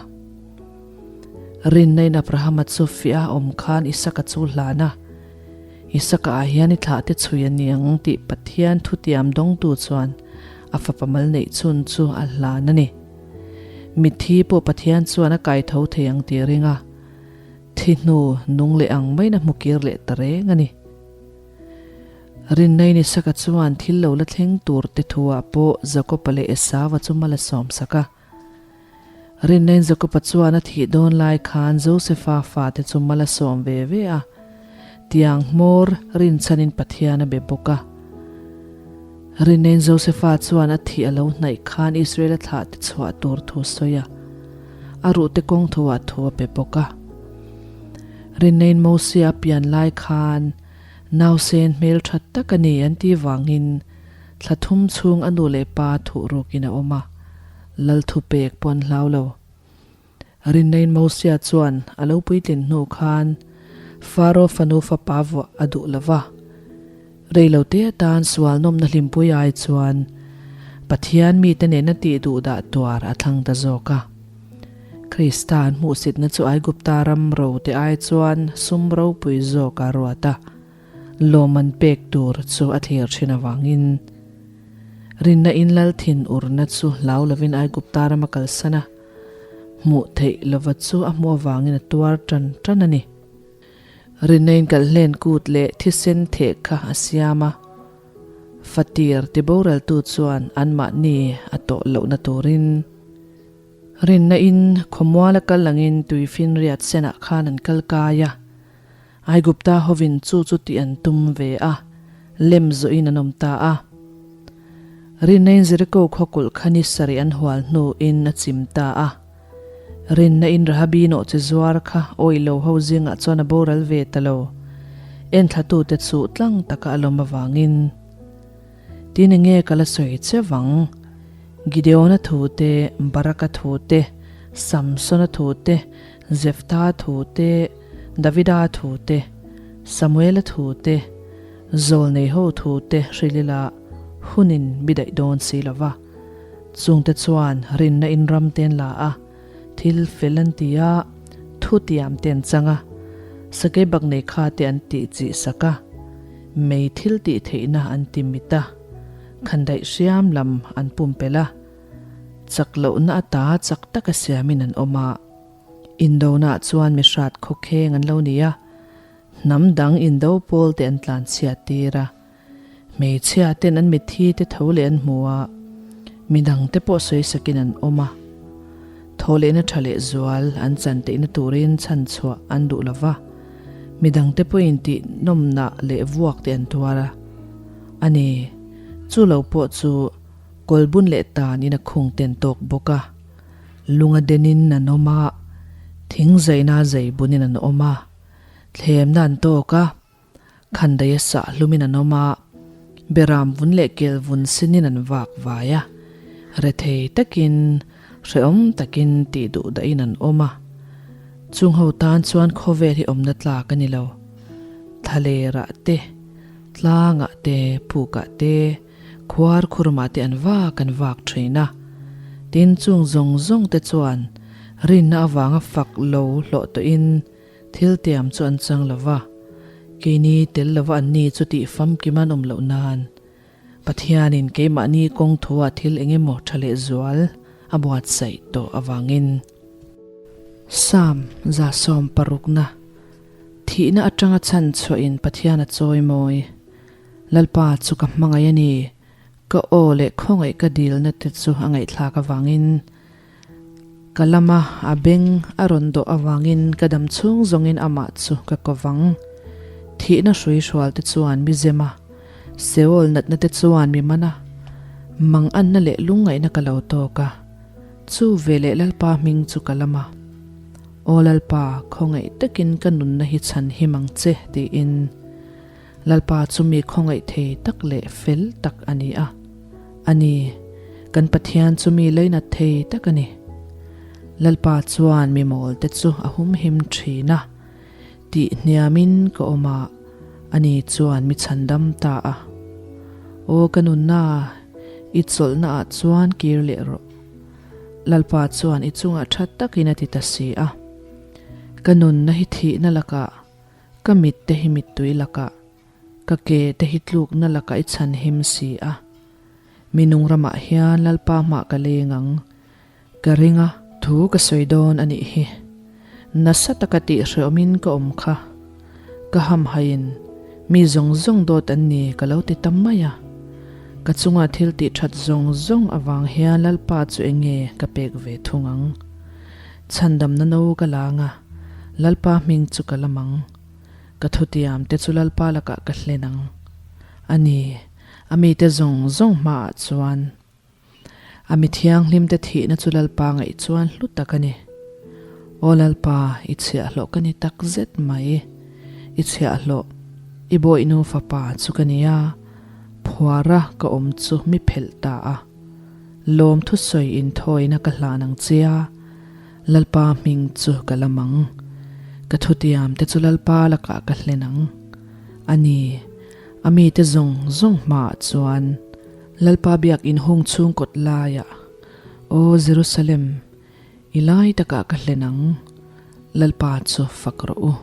Rinna in Abrahama chu fiah a awm khan Isaka chu hlan a, Isaka ah hian i thlah te chhui a ni ang tih Pathian thutiam dawngtu chuan a fapa mal neih chhun chu a hlan a ni. Mitthi pawh Pathian chuan a kai tho thei ang tih a ring a, thi hnu nung leh ang maiin a hmu kir leh ta reng a ni. Rinna in Isaka chuan thil lo la thleng tur te thu ah pawh Jakopa leh Esauva chu mal a sawm sak a. Rinnain Jakoba chuan a thih dawn lai khan Josefa fate chu mal a sawm ve ve a, tiang hmawr rinchhanin Pathian a be bawk a. Rinnain Josefa chuan a thih a lo hnaih khan Israela thlahte chhuah tur thu sawi a, a ruhte kawng thuah thu a pe bawk a. Rinnain Mosia a pian lai khan nausen hmeltha tak a ni an tih vangin thla thum chhung a nu leh pa thuh rukin a awm a. Lal thupek pawh an hlau lo. Rinnain Mosia chuan a lo puitlin hnu khan Faro fanu fapa vuah a duh lo va. Reilote atan sual nawmna hlimpui ai chuan Pathian mite nena tih duh dah tuar a thlang ta zawk a. Krista an hmuhsitna chu Aigupta ram rote ai chuan sum ropui zawk a ruat a. Lawm an pek tur chu a thlir thin avangin rinna in lal thin urna chu hlau lovin Aigupta rama kalsan a, hmuh theih lova chu a hmuh avangin a tuar tan tan a ni. Rinna in kalhlen kut leh thisen theh kha a siam a, fatir ti boraltu chuan anmahni a tawh lohna turin rinna in khawmuala kal angin tuifinriat senah khan an kal kai a. Aigupta hovin chu chu tih an tum ve a, lem zawhin an awm ta a. Rinnain Jeriko khaw kulh kha ni sarih an hual hnuin a chim ta a. Rinnain Rahabi nawhchi zuar kha awih lo ho zingah chuan a boral ve ta lo. Enthlatute chu tlang taka a lawm avangin, Tin enge ka la sawi che vang? Gideona thu te, Baraka thu te, Samsona thu te, Jeftha thu te, Davida thu te, Samuela thu te, Zawlnei ho thu te hrilh ila hunin mi daih dawn si lo va. Chungte chuan rinna in ram te an la a, thil fel an ti a, thu tiam te an chang a, sakei bak nei kha te an tih chih sak a, mei thil tih theihna an ti mit a, khandaih hriam lam an pumpelh a, chak lohna ata chak taka siamin an awm a. Indona chuan mi hrat khawkheng an lo ni a, hnam dang indo pawl te an tlan chhiat tir a, hmeichhia ten an mitthi te tho leh an hmu a, midang te pawh sawi sakin an awm a, thaw lehna tha leh zual an chan teihna turin chhan chhuah an duh lo va, midang te pawhin tih nawmnah leh vuak te an tuar a, a ni, chu lo pawh chu kawlbun leh tan in a khung ten tawk bawk a. Lunga denin an awm a, thing zaihna zai bunin an awm a, thlemna an tawk a, khandaia sah hlumin an awm a, beram vun leh kel vun sinin an vak vai a, rethei takin, hrehawm takin tih duh dahin an awm a. Chung ho tan chuan khawvel hi awmna tlak a ni lo. Thlalerah te, tlangah te, pukah te. Khuar khurmah te an vak an vak thin a. Tin, chung zawng zawng te chuan rinna avanga fak lo hlawh tawhin thil tiam chu an chang lo va. Keini tel lova an ni chu tih famkim an awm loh nan Pathianin keimahni kawng thuah thil eng emaw tha lehzual a buatsaih tawh avangin. Psalm 160na Thihna atanga chhan chhuahin Pathian a chawi mawi. Lalpa chu ka hmangaih a ni. Ka aw leh khawngaih ka dilna te chu a ngaihthlak avangin, ka lama a beng a rawn dawh avangin ka dam chhung zawngin amah chu ka ko vang. Thihna hrui hrual te chuan mi zem a, Seol natna te chuan mi man a, manganna leh lungngaihna ka lo tawk a, chu veleh Lalpa hming chu ka lam a. Aw Lalpa, khawngaih takin ka nunna hi chhan him ang che, tiin. Lalpa chu mi khawngaih thei tak leh fel tak a ni a. A ni, kan Pathian chu mi leinat thei tak a ni. Lalpa chuan mi mawlte chu a humhim thin a, tih hniamin ka awm a, ani chuan mi chhandam ta a. Aw ka nunna, i chawlhnaah chuan kir leh rawh. Lalpa chuan i chungah tha takin a ti ta si a. Ka nunna hi thihna lakah Ka mit te hi mittui lakah, ka ke te hi tlukna lakah i chhan him si a. Mi nung ramah hian Lalpa hmah ka leng ang. Ka ring a, thu ka sawi dawn a nih hi. Nasa taka tih hrehawmin ka awm kha. Ka hamhaiin mi zawng zawng dawt an ni ka lo ti ta mai a. Ka chunga thil tih that zawng zawng avang hian Lalpa chu eng nge ka pek ve thung ang. Chhandamna no ka lang a, Lalpa hming chu ka lam ang. Ka thutiam te chu Lalpa lakah ka hlen ang. A ni, a mite zawng zawng hmaah chuan. A mi thianghlim te thihna chu Lalpa ngaih chuan hlu tak a ni. Aw Lalpa, i chhiahhlawh ka ni tak zet mai. I chhiahhlawh, i bawihnu fapa chu ka ni a, phuara ka awm chu mi phelh ta a. Lawm thusawi inthawina ka hlan ang che a, Lalpa hming chu ka lam ang. Ka thutiam te chu Lalpa lakah ka hlen ang. A ni, a mite zawng zawng hmaah chuan Lalpa biak inhung chhung kawt laiah, Aw Jerusalem, i lai takah ka hlen ang, Lalpa chu fak rawh u.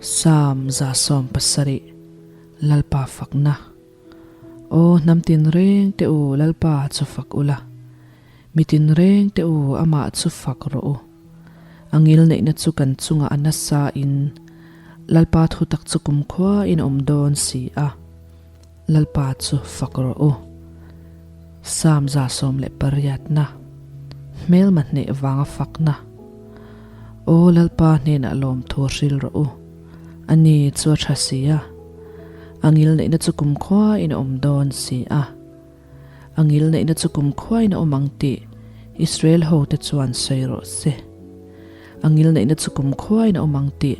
Psalm 170, Lalpa fakna. Aw hnam tinreng te u Lalpa chu fak ula, mi tinreng te u amah chu fak rawh u. A ngil neihna chu kan chungah a nasa in Lalpa thutak chu kumkhua in awm dawn si a, Lalpa chu fak rawh u. Psalm 118 na, Hmelma hneh vanga fakna. Aw Lalpa hnenah lawmthu hril rawh u. A ni chu a tha si a, a ngil neihna chu kumkhua in a awm dawn si a. A ngil neihna chu kumkhua in a awm ang tih Israel ho te chuan sawi rawh se. A ngil neihna chu kumkhua in a awm ang tih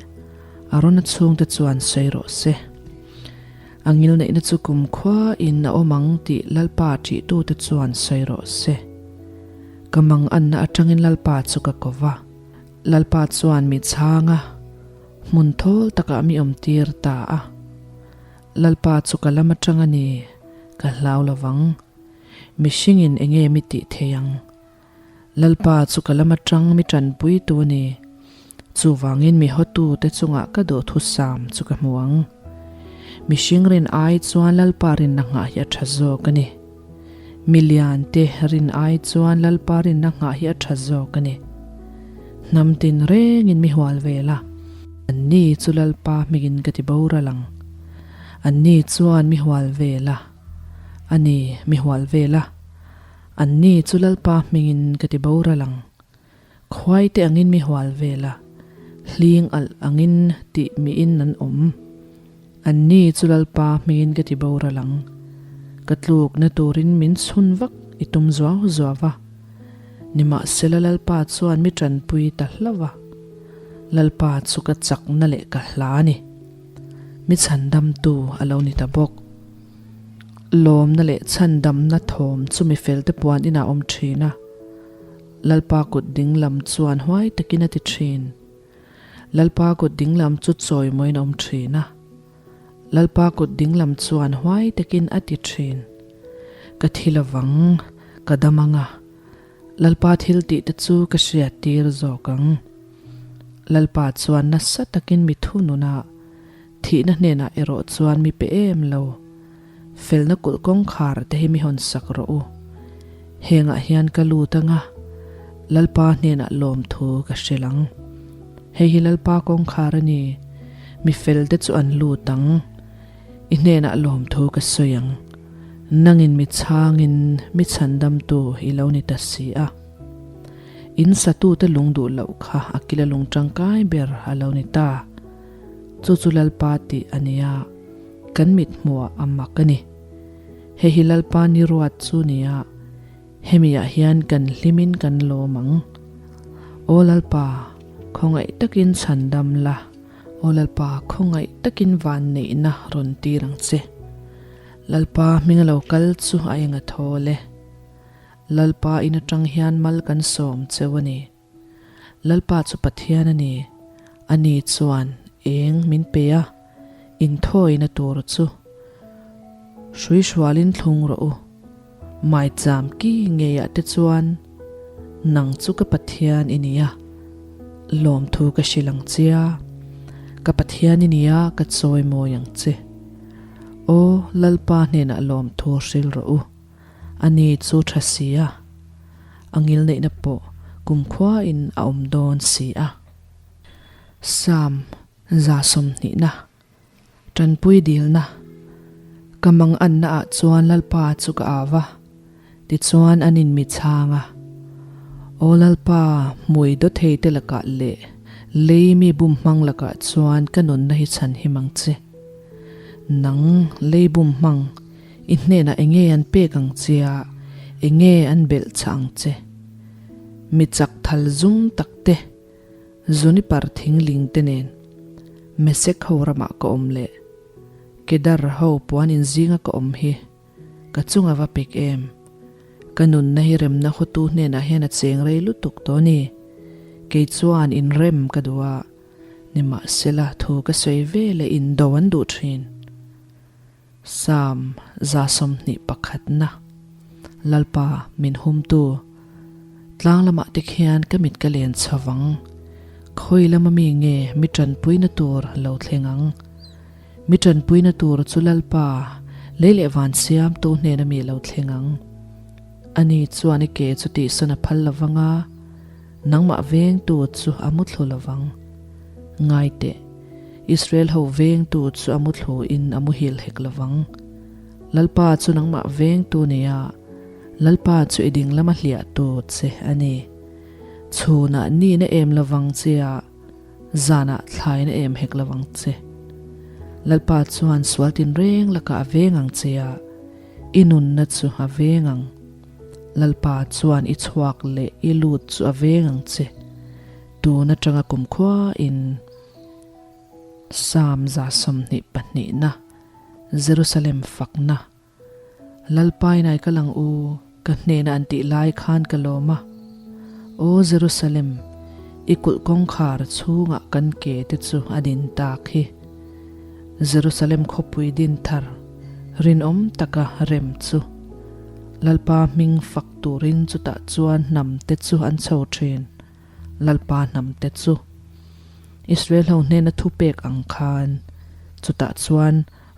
Arona chhung te chuan sawi rawh se. A ngil neihna chu kumkhua in a awm ang tih Lalpa ṭihtu te chuan sawi rawh se. Ka manganna aṭangin Lalpa chu ka ko va. Lalpa chuan mi chhang a, hmun thawl takah mi awm tir ta a. Lalpa chu ka lam atang a ni, ka hlau lo vang. Mihringin eng nge mi tih thei ang? Lalpa chu ka lam atang mi tanpui tu a ni, chuvangin mi hawtu te chungah ka duhthusam chu ka hmu ang. Mihring rin ai chuan Lalpa rinna nghah hi a tha zawk a ni. Mi lian te rin ai chuan Lalpa rinna nghah hi a tha zawk a ni. Hnam tin rengin mi hual vel a, anni chu Lalpa hmingin ka ti boral ang. Anni chuan mi hual vel a, a ni, mi hual vel a, anni chu Lalpa hmingin ka ti boral ang. Khuai te angin mi hual vel a, hling alh angin tih miin an awm. Anni chu Lalpa hmingin ka ti boral ang. Ka tlukna turin min chhun vak i tum zuau zuau va. Nimahsela Lalpa chuan mi tanpui ta hlauh va. Lalpa chu ka chakna leh ka hla a ni. Mi chhandamtu a lo ni ta bawk. Lawmna leh chhandamna thawm chu mi felte puan inah a awm thin a. Lalpa kut dinglam chuan huai takin a ti thin. Lalpa kut dinglam chu chawimawiin a awm thin a. Lalpa kut dinglam chuan huai takin a ti thin. Ka thi lovang, ka dam anga. Lalpa thil tih te chu ka hriat tir zawk ang. Lalpa chuan nasa takin mi thunun a, thihna hnenah erawh chuan mi pe em lo. Felna kulh kawngkhar te hi mi hawn sak rawh u. Hengah hian ka lut anga, Lalpa hnenah lawmthu ka hrilh ang. Hei hi Lalpa kawngkhar a ni, mi fel te chu an lut ang. I hnenah lawmthu ka sawi ang. Nangin mi chhangin mi chhandamtu i lo ni ta si a. In satute lung duh loh kha a kila lung tangkai ber a lo ni ta. Chu chu Lalpa tih a nia, kan mit hmuhah a mak a ni. Hei hi Lalpa ni ruat chu nia, hemiah hian kan hlimin kan lawm ang. Aw Lalpa, khawngaih takin chhandam la. Aw Lalpa, khawngaih takin vanneihna rawn tir ang che. Lalpa hming a lo kal chu a eng a thawl e. Lalpa in atang hian mal kan sawm cheu a ni. Lalpa chu Pathian a ni. Ani chuan eng min pe a, inthawina tur chu hruihrualin thlung rawh u. Maicham ki ngeiah te chuan nang chu ka Pathian i ni a, lawmthu ka hrilh ang che a, ka Pathian i ni a, ka chawimawi ang che. Aw, Lalpa hnenah lawmthu hrilh rawh u, ani chu tha si a, a ngilneihna pawh kumkhuain a awm dawn si a. Psalm 130. Tanpui dilna, Ka manganna ah chuan Lalpa chu ka au va, tichuan an in mi chhang a. Aw Lalpa, hmui dawthei te lakah leh lei mi bum hmang lakah chuan ka nunna hi chhan him ang che. Nang, lei bum hmang, i hnenah enge an pek ang che a, enge an belh chah ang che? Mi chak thal zum tak te, Zunipar thingling te nen Mesek ho ramah ka awm leh Kedar ho puan in zinga ka awm hi ka chunga va pek em? Ka nunna hi remna hotu hnenah hian a cheng rei lutuk tawh ni. Kei chuan inrem ka duh a, nimahsela thu ka sawi ve leh indo an duh thin. Psalm 21na, Lalpa min humtu, tlang lamah te khian ka mit ka len chho vang, khawi lama mi nge mi tanpuina tur lo thleng ang? Mi tanpuina tur chu Lalpa, lei leh van siamtu hnena mi lo thleng ang. Ani chuan i ke chu tihsawn a phal lovang a, nangmah vengtu chu a muthlu lovang. Ngai teh. Israel ho vengtu chu a muthlu in a muhil hek lovang. Lalpa chu nangmah vengtu nia, Lalpa chu i ding lama hliahtu che a ni. Chhunah nihna em lovang che a, zanah thlaina em hek lovang che. Lalpa chuan sual tinreng lakah a veng ang che a, i nunna chu a veng ang. Lalpa chuan i chhuak leh i lut chu a veng ang che. Tun atanga kumkhua in Psalm 122na, Jerusalem fakna, Lalpa inai ka lang u, ka hnena an tih lai khan ka lawm a. Aw Jerusalem, i kulh kawngkhar chhungah kan ke te chu a din tak hi. Jerusalem khawpui din thar, rinawm taka rem chu. Lalpa hming fak turin chutah chuan hnam te chu an chho thin. Lalpa hnamte chu Israel ho hnena thupek ang khan chutah chuan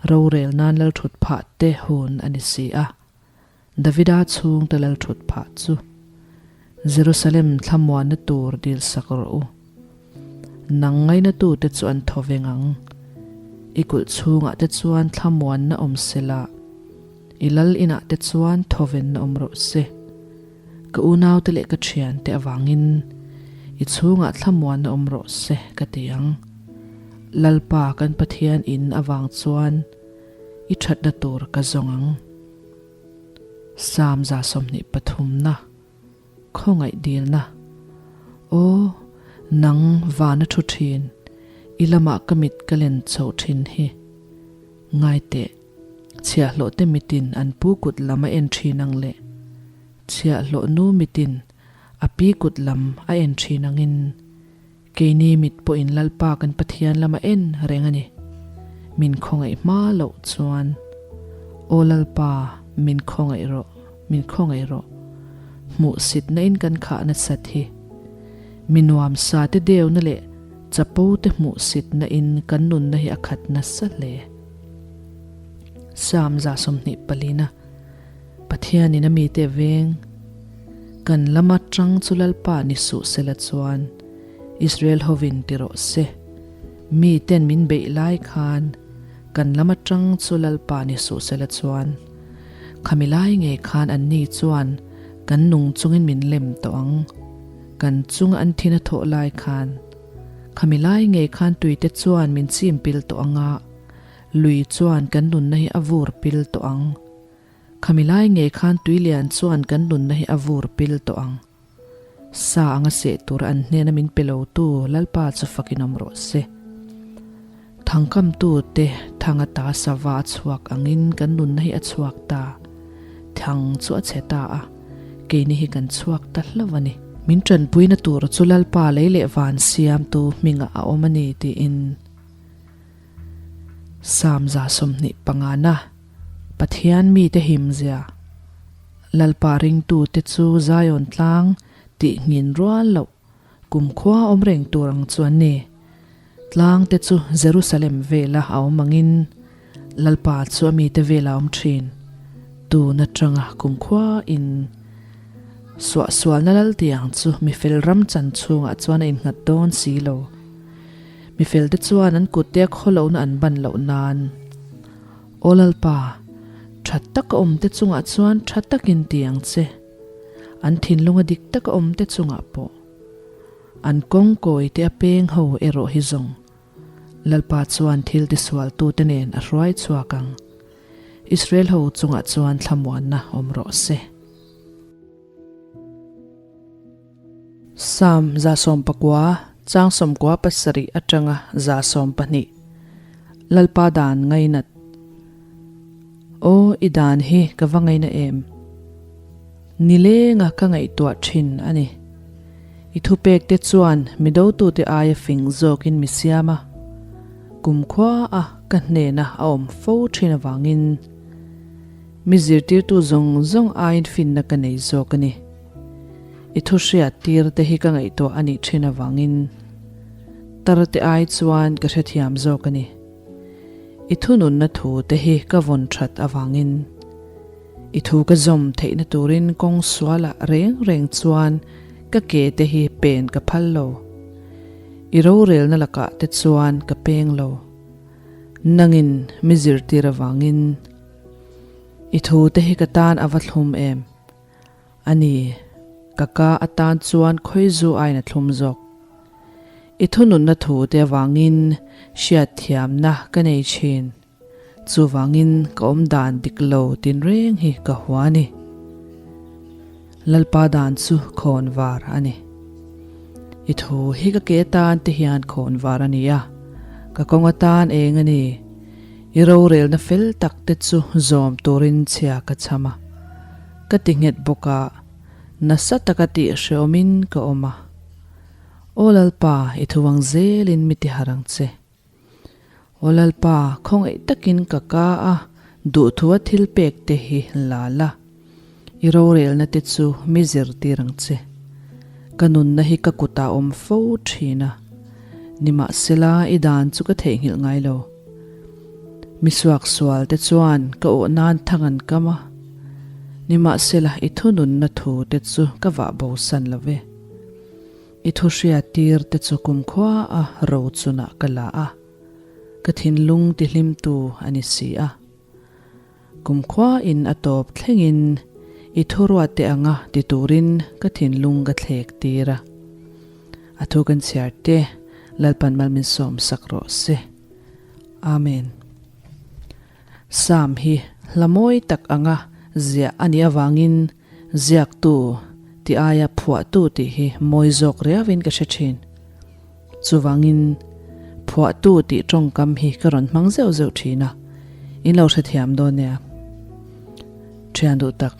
rorel nan lalthut phah te hun a ni si a. Davida chhungte lalthut phah chu Jerusalem thlamuanna tur dil sak rawh u. Nang ngainatute chu an thaw veng ang. I kulh chhungah te chuan thlamuanna awm sela, i lal inah te chuan thawvenna awm rawh se. Ka unaute leh ka thiante avangin i chhungah thlamuanna awm rawh se ka ti ang. Lalpa kan Pathian in avang chuan i thatna tur ka zawng ang. Psalm 123 na, Khawngaih dilna. Aw, nang vana thu thin, i lamah ka mit ka len chhoh thin hi. Ngai teh. Chhiahhlawh te mitin an pu kut lam a en thin ang leh chhiahhlawh nu mitin a pi kut lam a en thin angin keini mit pawhin Lalpa kan Pathian lam a en reng a ni. Min khawngaih hma loh chuan, Aw Lalpa, min khawngaih rawh, min khawngaih rawh. Hmuhsitna in kan khah nasat hi. Mi nuamsa te deuna leh chapo te hmuhsitna in kan nunna hi a khat nasa hle. Psalm 24 na Pathianin a mite veng kan lama tang chu Lalpa ni suh sela chuan Israel hovin ti rawh se. Miten min beih lai khan kan lama tang chu Lalpa ni suh sela chuan khami lai ngei khan anni chuan kan nung chungin min lem tawh ang. Kan chunga an thin a thawh lai khan khami lai ngei khan tuite chuan min chim pil tawh ang a, lui chuan kan nunna hi a vur pil tawh ang. Khami lai ngei khan tui lian chuan kan nunna hi a vur pil tawh ang. Sa anga seh tur an hnena min pe lotu Lalpa chu fakin awm rawh se. Thangkamtu te thang ata sava a chhuak angin kan nunna hi a chhuak ta. Thang chu a chhe ta a, keini hi kan chhuak ta hlauh a ni. Min tanpuina tur chu Lalpa lei leh van siamtu hmingah a awm a ni tiin Psalm 25 na Pathian mite himzia Lalpa ringtute chu Zion tlang tih nghin rual loh kumkhua awm reng tur ang chu an ni. Tlang te chu Jerusalem vela a awm angin Lalpa chu a mite vela a awm thin. Tun atanga kumkhua in suahsualna lal tiang chu mifel ram chan chhungah chuan a innghat dawn si lo. Mifel te chuan an kutte a khawlohna an ban loh nan. Aw Lalpa, tha taka awmte chungah chuan tha takin ti ang che. An thinlunga dik taka awmte chungah pawh. An kawng kawite a peng ho erawh hi zawng. Lalpa chuan thil tisualtute nen a hruai chhuak ang. Israel ho chungah chuan thlamuanna awm rawh se. Psalm 19, chang 97 atanga 12 Lalpa dan ngainat Aw i dan hi ka va ngaina em? Nilenga ka ngaihtuah thin a ni. I thupek te chuan mi dotute aia fing zawkin mi siam a, kumkhua a ka hnena a awm fo thin avangin mi zirtirtu zawng zawng aiin finna ka nei zawk a ni. I thu hriat tir te hi ka ngaihtuah a nih thin avangin tar te ai chuan ka hrethiam zawk a ni. I thununna thu te hi ka vawn that avangin i thu ka zawm theihna turin kawng sualah reng reng chuan ka ke te hi pen ka phal lo. I rorelna lakah te chuan ka peng lo. Nangin mi zirtir avangin i thu te hi ka tan a va thlum em? A ni, ka ka atan chuan khawizu aiin a thlum zawk. I thununna thu te avangin hriatthiamna ka nei thin. Chuvangin ka awmdan dik lo tinreng hi ka hua a ni. Lalpa dan chu khawn var a ni. I thu hi ka ke atan te hian khawn var a ni a, ka kawng atan eng a ni. I rorelna fel tak te chu zawm turin chhia ka chham a. Ka ti nghet bawk a, nasa taka tih hreawmin ka awm a. Aw Lalpa, i thu ang zelin mi ti harh ang che. Aw Lalpa, khawngaih takin ka ka a, duhthua thil pek te hi la la. I rorelna te chu mi zirtir ang che. Ka nunna hi ka kutah awm fo thin a, nimahsela i dan chu ka theihnghilh ngai lo. Mi suaksual te chuan ka awh nan thang an kam a, nimahsela i thununna thu te chu ka vah bosan lo ve. I thu hriattir te chu kumkhua a ro chunah ka la a, ka thinlung tihlimtu a ni si a. Kumkhua in a tawp thlengin i thuruat te anga ti turin ka thinlung ka thlek tir a. A thu kan chhiar te Lalpan mal min sawm sak rawh se. Amen. Psalm hi hla mawi tak anga ziah a nih avangin ziaktu tih aia phuahtu tih hi mawi zawk riauin ka hre thin. Chuvangin phuahtu tih tawngkam hi ka rawn hmang zeuh zeuh thin a, in lo hrethiam dawn nia. Thian duh tak,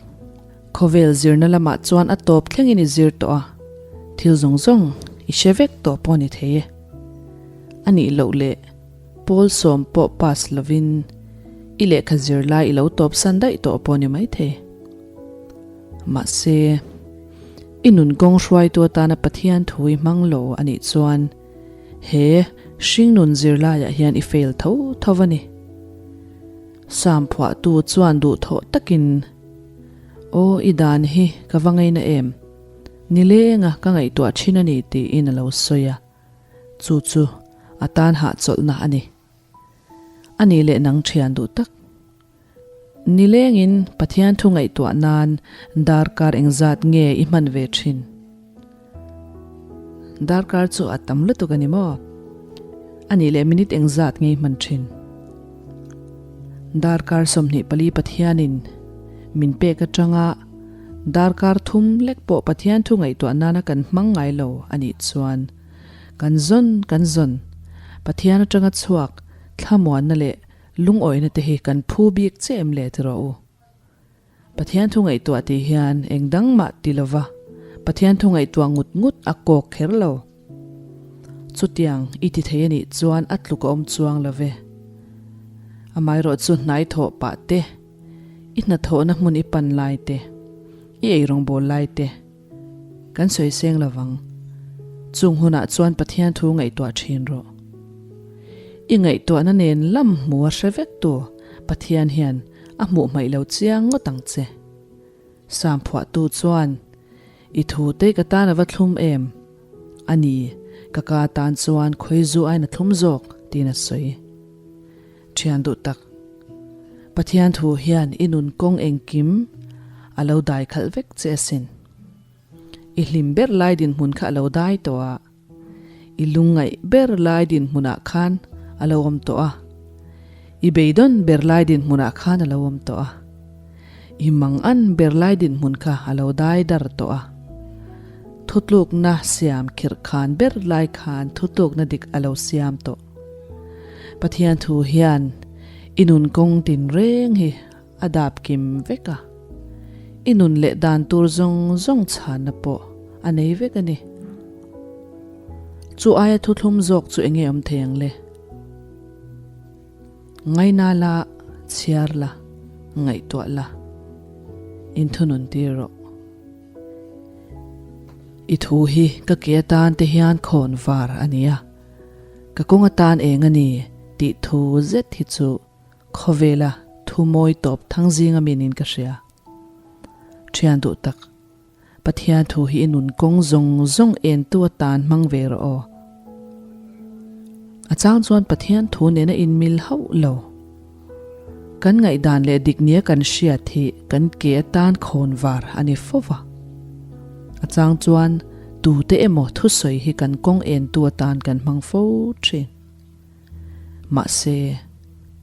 khawvel zirna lamah chuan a tawp thlengin i zir tawh a, thil zawng zawng i hre vek tawh pawh ni thei e. A nih loh leh. Pawl sawm pawh pass lovin i lehkha zir lai i lo tawpsan daih tawh pawh ni maithei. Mahse, i nun kawng hruaitu atana Pathian thu i hmang lo a nih chuan he hringnun zirlaiah hian i fail tho tho a ni. Sam phuahtu chuan duhthawh takin, Aw, i dan hi ka va ngaina em? Nilenga ka ngaihtuah thin a ni tiin a lo sawi a. Chu chu a tan hahchawlhna a ni. A nih leh nang thian duh tak. Nilengin Pathian thu ngaihtuah nan darkar engzat nge i hman ve thin? Darkar chu a tam lutuk a ni maw? A nih leh minute engzat nge i hman thin? Darkar 24 Pathianin min pek atanga darkar thum lek pawh Pathian thu ngaihtuah nana kan hmang ngai lo a nih chuan kan zawn kan zawn Pathian atanga chhuak thlamuanna leh Lungawina te hi kan phu bik che em le ti rawh u. Pathian thu ngaihtuah tih hian eng dang mah ti lova Pathian thu ngaihtuah ngut ngut a kawk kher lo. Chutiang i ti thei a nih chuan a tluk a awm chuang lo ve. Amaherawh chu hnai thawh pah te, i hnathawhna hmun i pan lai te, i eirawngbawl lai te, Kan sawi seng lo vang. Chung hunah chuan Pathian thu ngaihtuah thin rawh. I ngaihtuahna nen lam hmu a hre vek tu Pathian hian a hmuh hmaih lo chiang ngawt ang che. Sam phuahtu chuan, I thu te ka tan a va thlum em? A ni, ka ka tan chuan khawizu aiin a thlum zawk, tiin a sawi. Thian duh tak, Pathian thu hian i nun kawng engkim a lo dai khalh vek che asin. I hlim ber lai dinhmun kha a lo dai tawh a, i lungngaih ber lai dinhmunah khan a lo awm tawh a, i beidawn ber lai dinhmunah khan a lo awm tawh a, i mangan ber lai dinhmun kha a lo dai dar tawh a, thutlukna siam khirh khan ber lai khan thutlukna dik a lo siam tawh. Pathian thu hian i nun kawng tinreng hi a dap kim vek a, i nun leh dan tur zawng zawng chhanna pawh a nei vek a ni. Chu aia thuthlum zawk chu enge awm thei ang le? Ngaina la, chhiar la, ngaihtuah la, inthunun tir rawh. I thu hi ka ke atan te hian khawn var a ni a. Ka kawng atan eng a ni tih thu zet hi chu khawvela thu mawi tawp thang zinga min in ka hria. Thian duh tak, Pathian thu hi i nun kawng zawng zawng entu atan hmang ve rawh aw. A chang chuan Pathian thu nena inmil hauh lo. Kan ngaihdan leh dik nia kan hriat hi kan ke atan khawn var a ni fo va. A chang chuan tute emaw thusawi hi kan kawng entu atan kan hmang fo thin. Mahse,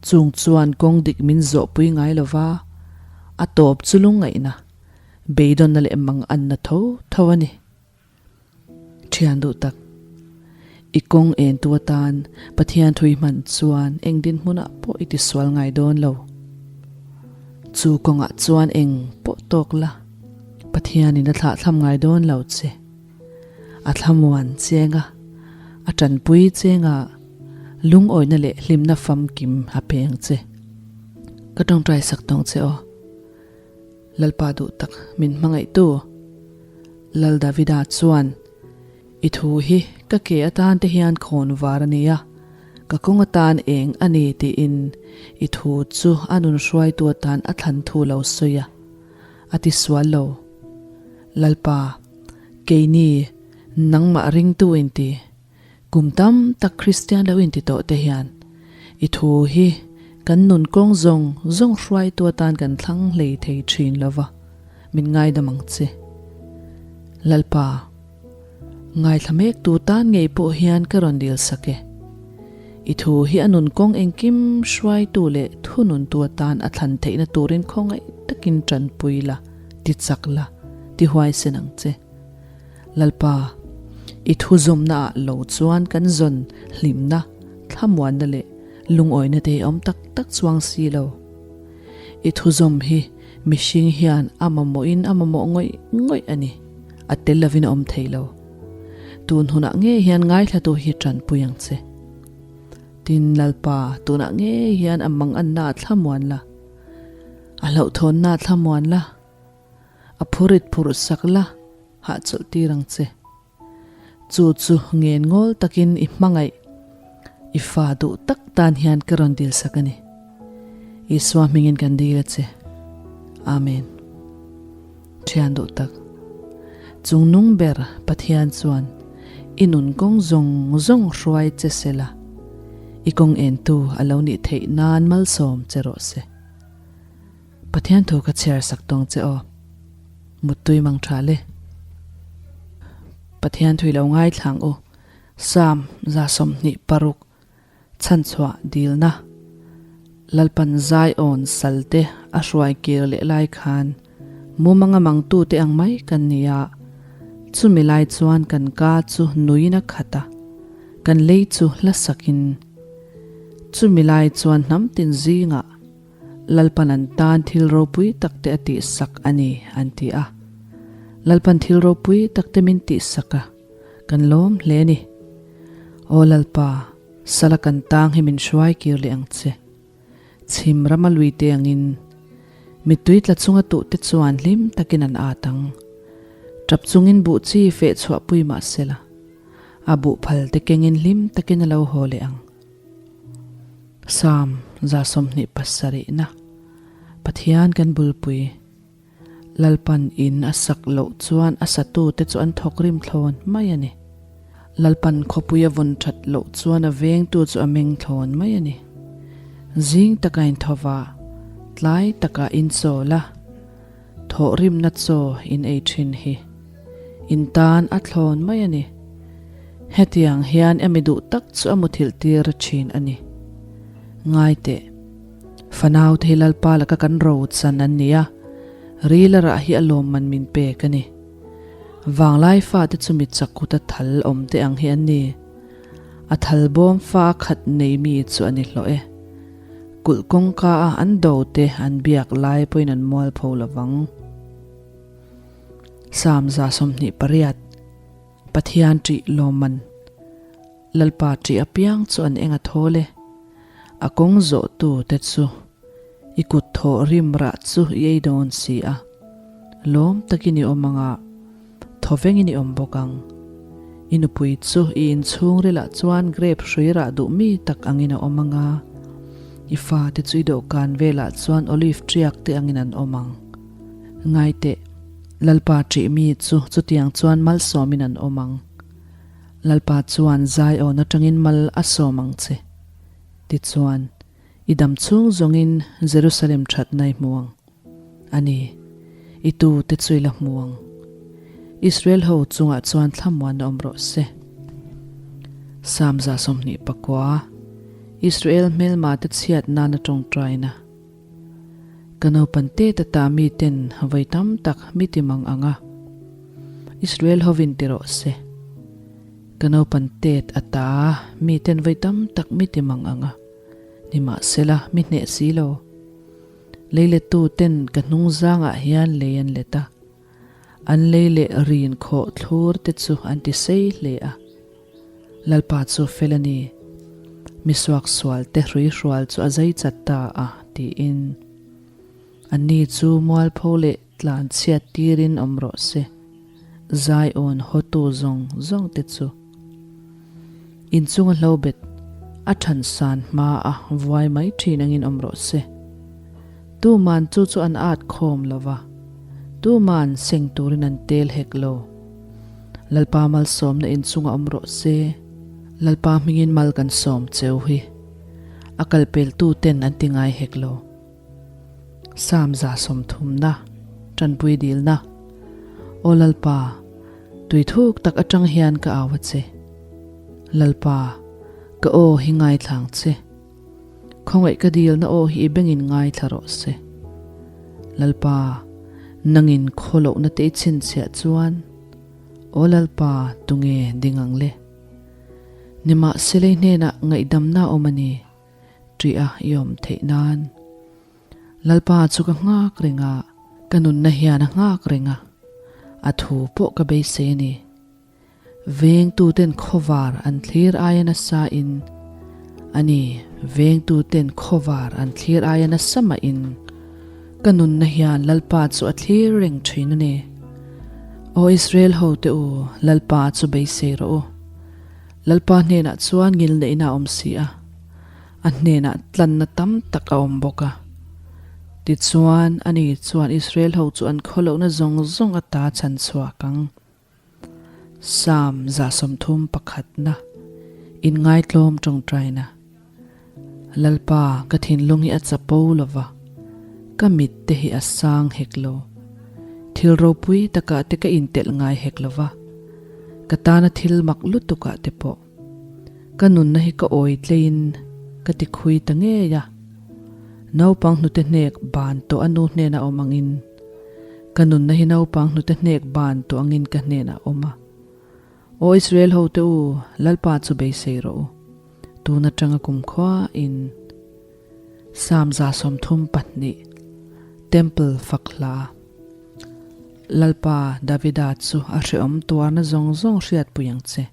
chung chuan kawng dik min zawhpui ngai lo va, a tawp chu lungngaihna, beidawnna leh manganna tho tho a ni. Thian duh tak, i kawng entu atan Pathian thui hman chuan eng dinhmunah pawh i tisual ngai dawn lo. Chu kawngah chuan eng pawh tawk la, Pathianin a thlahthlam ngai dawn lo che. A thlamuan chenga, a tanpui chenga lungawina leh hlimna famkim a peng che. Ka tawngtai sak tawng che aw. Lalpa duh tak min hmangaihtu Lal Davida chuan, I thu hi ka ke atan te hian khawn var a nia, ka kawng atan eng a ni tiin i thu chu a nun hruaitu atan a thlan thu lo sawi a, a ti sual lo. Lalpa, keini nangmah ringtu inti. Kum tam tak Kristian lo inti tawh te hian i thu hi kan nun kawng zawng zawng hruaitu atan kan thlang hlei thei thin lo va, min ngaidam ang che. Lalpa, ngaithla mek tu tan ngei pawh hian ka rawn dil sak e. I thu hi a nun kawng engkim hruaitu leh thununtu atan a thlan theihna turin khawngaih takin tanpui la, ti chak la, ti huaisen ang che. Lalpa, i thu zawmnaah lo chuan kan zawn hlimna, thlamuanna leh lungawina te hi awm tak tak chuang si lo. I thu zawm hi mihring hian a mamawhin a mamawh ngawih ngawih a ni, a tel lovin a awm thei lo. Tun hunah ngei hian ngaithlatu hi tanpui ang che. Tin, Lalpa, tunah ngei hian a manganna a thlamuan la, a hlauhthawnna a thlamuan la, a phurit phurh sak la, hahchawlh tir ang che. Chu chu ngen ngawl takin i hmangaih, i fa duh tak tan hian ka rawn dil sak a ni. Isua hmingin kan dil a che. Amen. Thian duh tak. Chung nung ber Pathian chuan i nun kawng zawng zawng hruai che se la, i kawng entu a lo nih theih nan malsawm che rawh se. Pathian thu ka chhiar sak tawng che aw. Muttui mang tha le. Pathian thui lo ngaithlang u. Psalm 26 Chhanchhuah dilna Lalpan Zion salte a hruai kir leh lai khan mumanga mangtute ang mai kan ni a, chumi lai chuan kan ka chu nuin a khat a, kan lei chu hla sakin. Chumi lai chuan hnam tin zingah Lalpan an tan thil ropui takte a tihsak a ni, an ti a. Lalpan thil ropui takte min tihsak a. Kan lawm hle ni. Aw Lalpa, sala kan tang hi min hruai kir leh ang che. Chhim rama lui te angin, mittui tla chunga tuh te chuan hlim takin an at ang. Tap chungin buh chi feh chhuah pui mah sela, a buh phal te kengin hlim takin a lo haw leh ang. Psalm 27 na Pathian kan bulpui. Lalpan in a sak loh chuan a satute chu an thawk rim thlawn mai a ni. Lalpan khawpui a vawn that loh chuan a vengtu chu a meng thlawn mai a ni. Zing taka in tho va, tlai taka in chawl a, thawh rimna chaw in ei thin hi in tan a thlawn mai a ni. Hetiang hian emi duh tak chu a muthilh tir thin a ni. Ngai teh. Fanau te hi Lalpa laka kan ro chan an ni a, ril a rah hi a lawmman min pek a ni. Vanglai fate chu mi chakut a thal awm te ang hi an ni. A thal bawm fa a khat nei mi chu a ni hlawh e. Kulh kawngka a an do te an biak lai pawhin an mualpho lovang. Psalm 28 Pathian ṭih lawmman. Lalpa ṭih apiang chu an eng a thawl e. A kawng zawhtu te chu i kut thawh rim rah chu i ei dawn si a. Lawm takin i awm ang a, thawvengin i awm bawk ang. I nupui chu i inchhungrilah chuan grape hrui rah duh mi tak angin a awm ang a, i fate chu i dawhkan velah chuan olive ṭiak te angin an awm ang. Ngaiteh, Lalpa ṭih mi chu chutiang chuan malsawmin an awm ang. Lalpa chuan Zion atangin mal a sawm ang che. Tichuan, i dam chhung zawngin Jerusalem thatna i hmu ang. A ni, i tute chu i la hmu ang. Israel ho chungah chuan thlamuan awm rawh se. Psalm 29, Israel hmelmate chhiat nana tawngtaina. Ka naupan te ta ta mi ten vawi tam tak mi ti mang ang a, Israel hovin ti rawh se. Ka naupan tet a ta mi ten vawi tam tak mi ti mang ang a, nimahsela mi hneh si lo. Leilettu ten ka hnung zangah hian lei an let a, an lei leh rin khawh thlur te chu an ti sei hle a. Lalpa chu fel a ni, mi suaksual te hruihrual chu a zai chat ta a, tiin. Anni chu mualpho leh tlan chhiat tirin awm rawh se, Zion hawtu zawng zawng te chu. Inchunga hlobet a than san hma a vuai mai thin angin awm rawh se. Tuman chu chu an at khawm lo va, tuman seng turin an tel hek lo. Lalpa malsawmna inchunga awm rawh se. Lalpa hmingin mal kan sawm cheu hi a kalpeltu ten an ti ngai hek lo. Psalm 30 na, Tanpui dilna. Aw Lalpa, tui thuk tak atang hian ka au a che. Lalpa, ka aw hi ngaithlang che. Khawngaih ka dilna aw hi i bengin ngaithla rawh se. Lalpa, nangin khaw lohna te i chhinchhiah chuan, Aw Lalpa, tunge ding ang le? Nimahsela i hnenah ngaihdamna a awm a ni, ṭih a i awm theih nan. Lalpa chu ka nghak reng a, ka nunna hian a nghak reng a, a thu pawh ka beisei a ni. Vengtuten khawvar an thlir aia nasa in. A ni, vengtuten khawvar an thlir aia nasa mahin ka nunna hian Lalpa chu a thlir reng thin a ni. Aw Israel hote u, Lalpa chu beisei rawh u. Lalpa hnenah chuan ngilneihna a awm si a, a hnenah tlanna tam tak a awm bawk a. Tichuan, ani chuan Israel ho chu an khawlohna zawng zawng ata chhan chhuak ang. Psalm 30 pakhatna, Inngaitlawm tawngtaina. Lalpa, ka thinlung hi a chapo lo va, ka mit te hi a sang hek lo. Thil ropui takah te ka intelh ngai hek lo va, ka tana thil mak lutukah te pawh. Ka nunna hi ka awi tleiin ka ti khui ta ngei a. Naupang hnute hnek ban tawh a nu hnena awm angin, ka nunna hi naupang hnute hnek ban tawh angin ka hnenah a awm a. Aw Israel hote u, Lalpa chu beisei rawh u. Tun atanga kumkhua in Psalm 32, Temple fak hla. Lalpa Davida chu a hrehawm tuarna zawng zawng hriatpui ang che.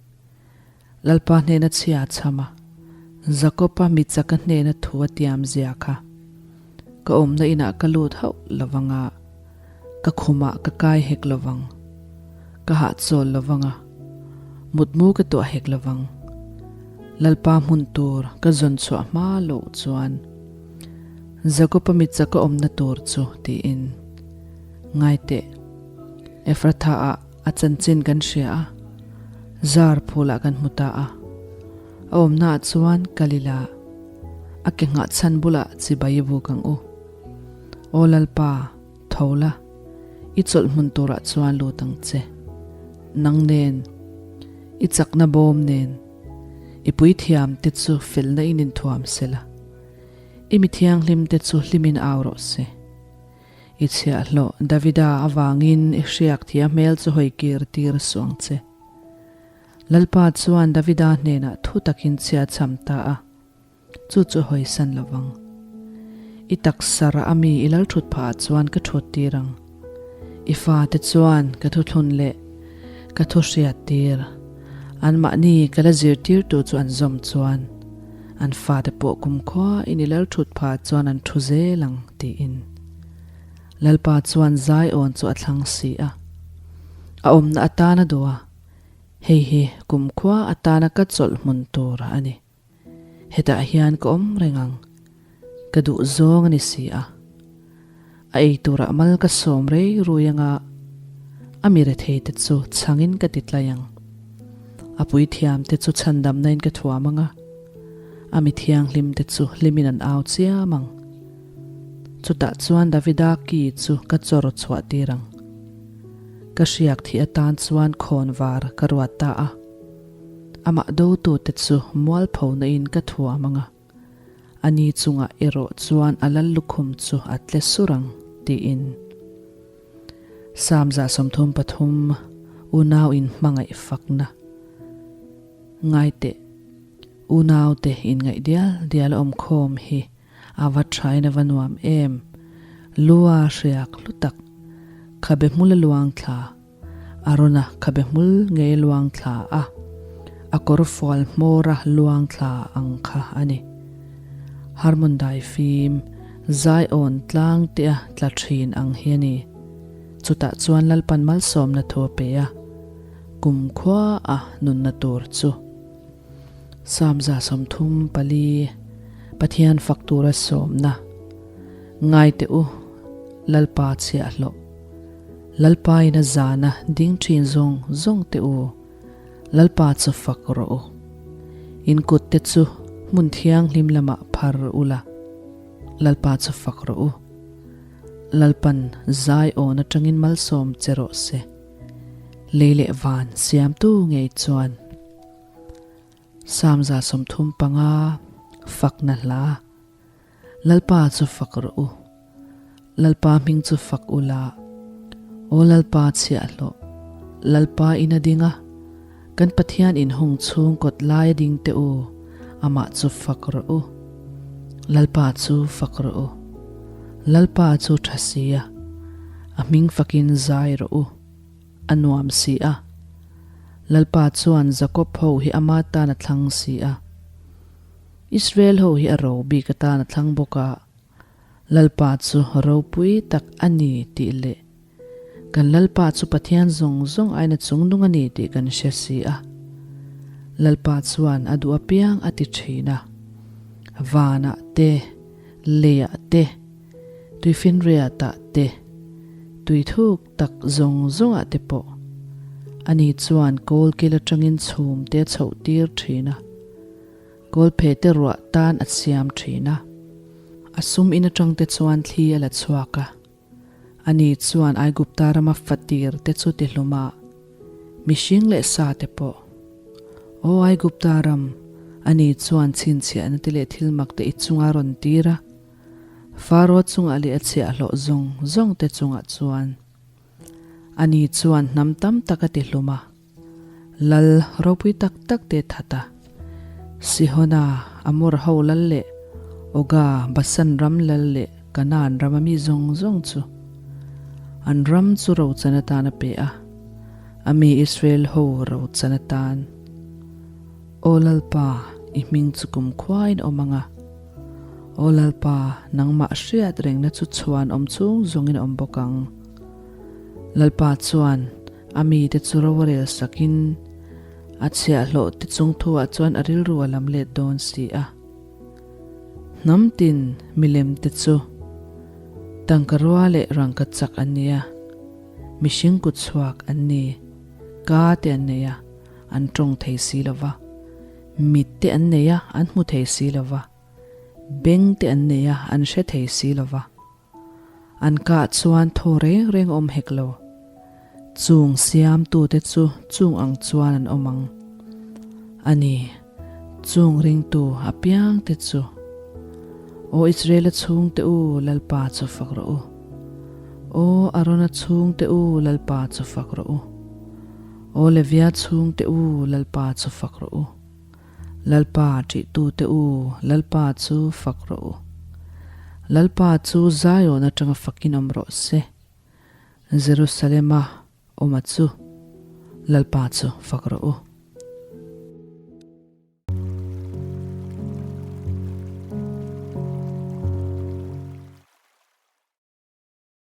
Lalpa hnena chhia a chham a, Jakob-a mi chaka hnena thu a tiam zia kha. Ka awmna inah ka lut hauh lo vang a, ka khumah ka kai hek lo vang. Ka hahchawl lo vang a, mutmu ka tuah hek lo vang. Lalpa hmun tur ka zawn chhuah hma loh chuan Jakob-a mi chaka awmna tur chu tiin ngai teh. Ephrathah-ah A chanchin kan hria a, zar phulah kan hmu ta a. A awmnaah chuan kal ila, a ke nghah chhan bulah chibai i buk ang u. Aw Lalpa, tho la, i chawlh hmun turah chuan lut ang che. Nang nen, i chakna bawm nen, i puithiam te chu felna in inthuam sela, i mi thianghlim te chu hlimin au rawh se. I chhiahhlawh Davida avangin i hriak thih a hmel chu hawi kir tir suh ang che. Lalpa chuan Davida hnenah thu takin chhia chham ta a, chu chu hawisan lo vang. I taksa rah a mi i lal thut phah ah chuan ka thut tir ang. I fate chuan ka thuthlun leh ka thu hriat tir. Anmahni ka la zirtirtu chu an zawm chuan an fate pawh kumkhua in i lal thut phah chuan an thu zel ang tiin Lalpa chuan Zion chu a thlang si a. A awmna atana duh a, hei hi kumkhua atana ka chawlh hmun tur a ni. Hetah hian ka awm reng ang, ka duh zawng a ni si a. A ei turah mal ka sawm rei rui anga a mi rethei te chu chhangin ka ti tlai ang. A puithiam te chu chhandamna in ka thuam anga, a mi thianghlim te chu hlimin an au chiam ang. Chutah chuan Davida ki chu ka chawr chhuah tir ang. Ka hriak thih atan chuan khawn var ka ruat ta a. Amah dotute chu mualphona in ka thuam ang a, ani chungah erawh chuan a lal lukhum chu a tle sur ang, tiin. Psalm 33, Unau in hmangaih fakna. Ngai teh, unaute inngaih dial dial a awmkhawm hi A va thain a va nuam em! Lua hriak hlu tak, khabe hmul a luang thla, Arona khabe hmul ngei luang thla a, a kawr fual hmawra luang thla ang kha a ni. Harmon dai fim, Zion tlang tea tla thin ang hi a ni. Chutah chuan Lalpan malsawmna thu a pe a, kumkhua a nunna tur chu. Psalm 34, Pathian fak tura sawmna. Ngai teh u, Lalpa chhiahhlawh. Lalpa in a zana ding thin zawng zawng teh u, Lalpa chu fak rawh u. In kut te chu hmun thianghlim lamah phar ula, Lalpa chu fak rawh u. Lalpan zai awn atangin malsawm che rawh se. Lei leh van siamtu ngei chuan. Psalm 35, Fakna hla. Lalpa chu fak rawh u. Lalpa hming chu fak u la. Aw Lalpa chhiahhlawh, Lalpa in a ding a, kan Pathian in hung chhung kawt lai a ding teh u, amah chu fak rawh u. Lalpa chu fak rawh u. Lalpa chu tha si a, a hming fakin zai rawh u. A nuam si a. Lalpa chuan Jakob ho hi ama tan a thlang si a. Israel ho hi a ro bik atan a thlang bawk a, Lalpa chu ropui tak a ni tih leh kan Lalpa chu Pathian zawng zawng aina chungnung a ni tih kan hre si a. Lalpa chuan a duh apiang a ti thin a, vanah te, leiah te, tuifinriatah te, tui thuk tak zawng zawngah te pawh ani chuan kawlkil atangin chhum te a chhoh tir thin a, kawlphe te ruah tan a siam thin a, a sum in atang te chuan thli a la chhuak a, ani chuan Aigupta rama fatir te chu ti hlum a, mihring leh sa te pawh. Aw Aigupta ram, ani chuan chhinchhiahna te leh thil mak te i chunga rawn tir a, Faro chungah leh a chhiahhlawh zawng zawng te chungah chuan ani chuan hnam tam tak a ti hlum a, lal ropui tak tak te that a. Sihona, Amor ho lal leh Oga, Basan ram lal leh Kanaan rama mi zawng zawng chu an ram chu rochan atan a pe a, a mi Israel ho rochan atan. Aw Lalpa, i hming chu kumkhuain awm ang a. Aw Lalpa, nangmah hriat rengna chu chhuan awm chung zawngin a awm bawk ang. Lalpa chuan a mite chu ro a rel sakin a chhiahhlawh te chung thuah chuan a rilru a lam let dawn si a. Hnam tin milem te chu tangka rua leh rangka chak an ni a, mihring kut chhuak an ni, ka te an nei a, an tawng thei si lo va. Mit te an nei a, an hmu thei si lo va. Beng te an nei a, an hre thei si lo va. An kah chuan thaw reng reng a awm hek lo. Chung siamtute chu chung ang chuan an awm ang. A ni, chung ringtu apiangte chu. Aw Israela chhungte u, Lalpa chu fak rawh u. Aw Arona chhungte u, Lalpa chu fak rawh u. Aw Levia chhungte u, Lalpa chu fak rawh u. Lalpa ṭihtute u, Lalpa chu fak rawh u. Lalpa chu Zion aṭanga fakin awm rawh se. Jerusalema awma chu, Lalpa chu fak rawh u.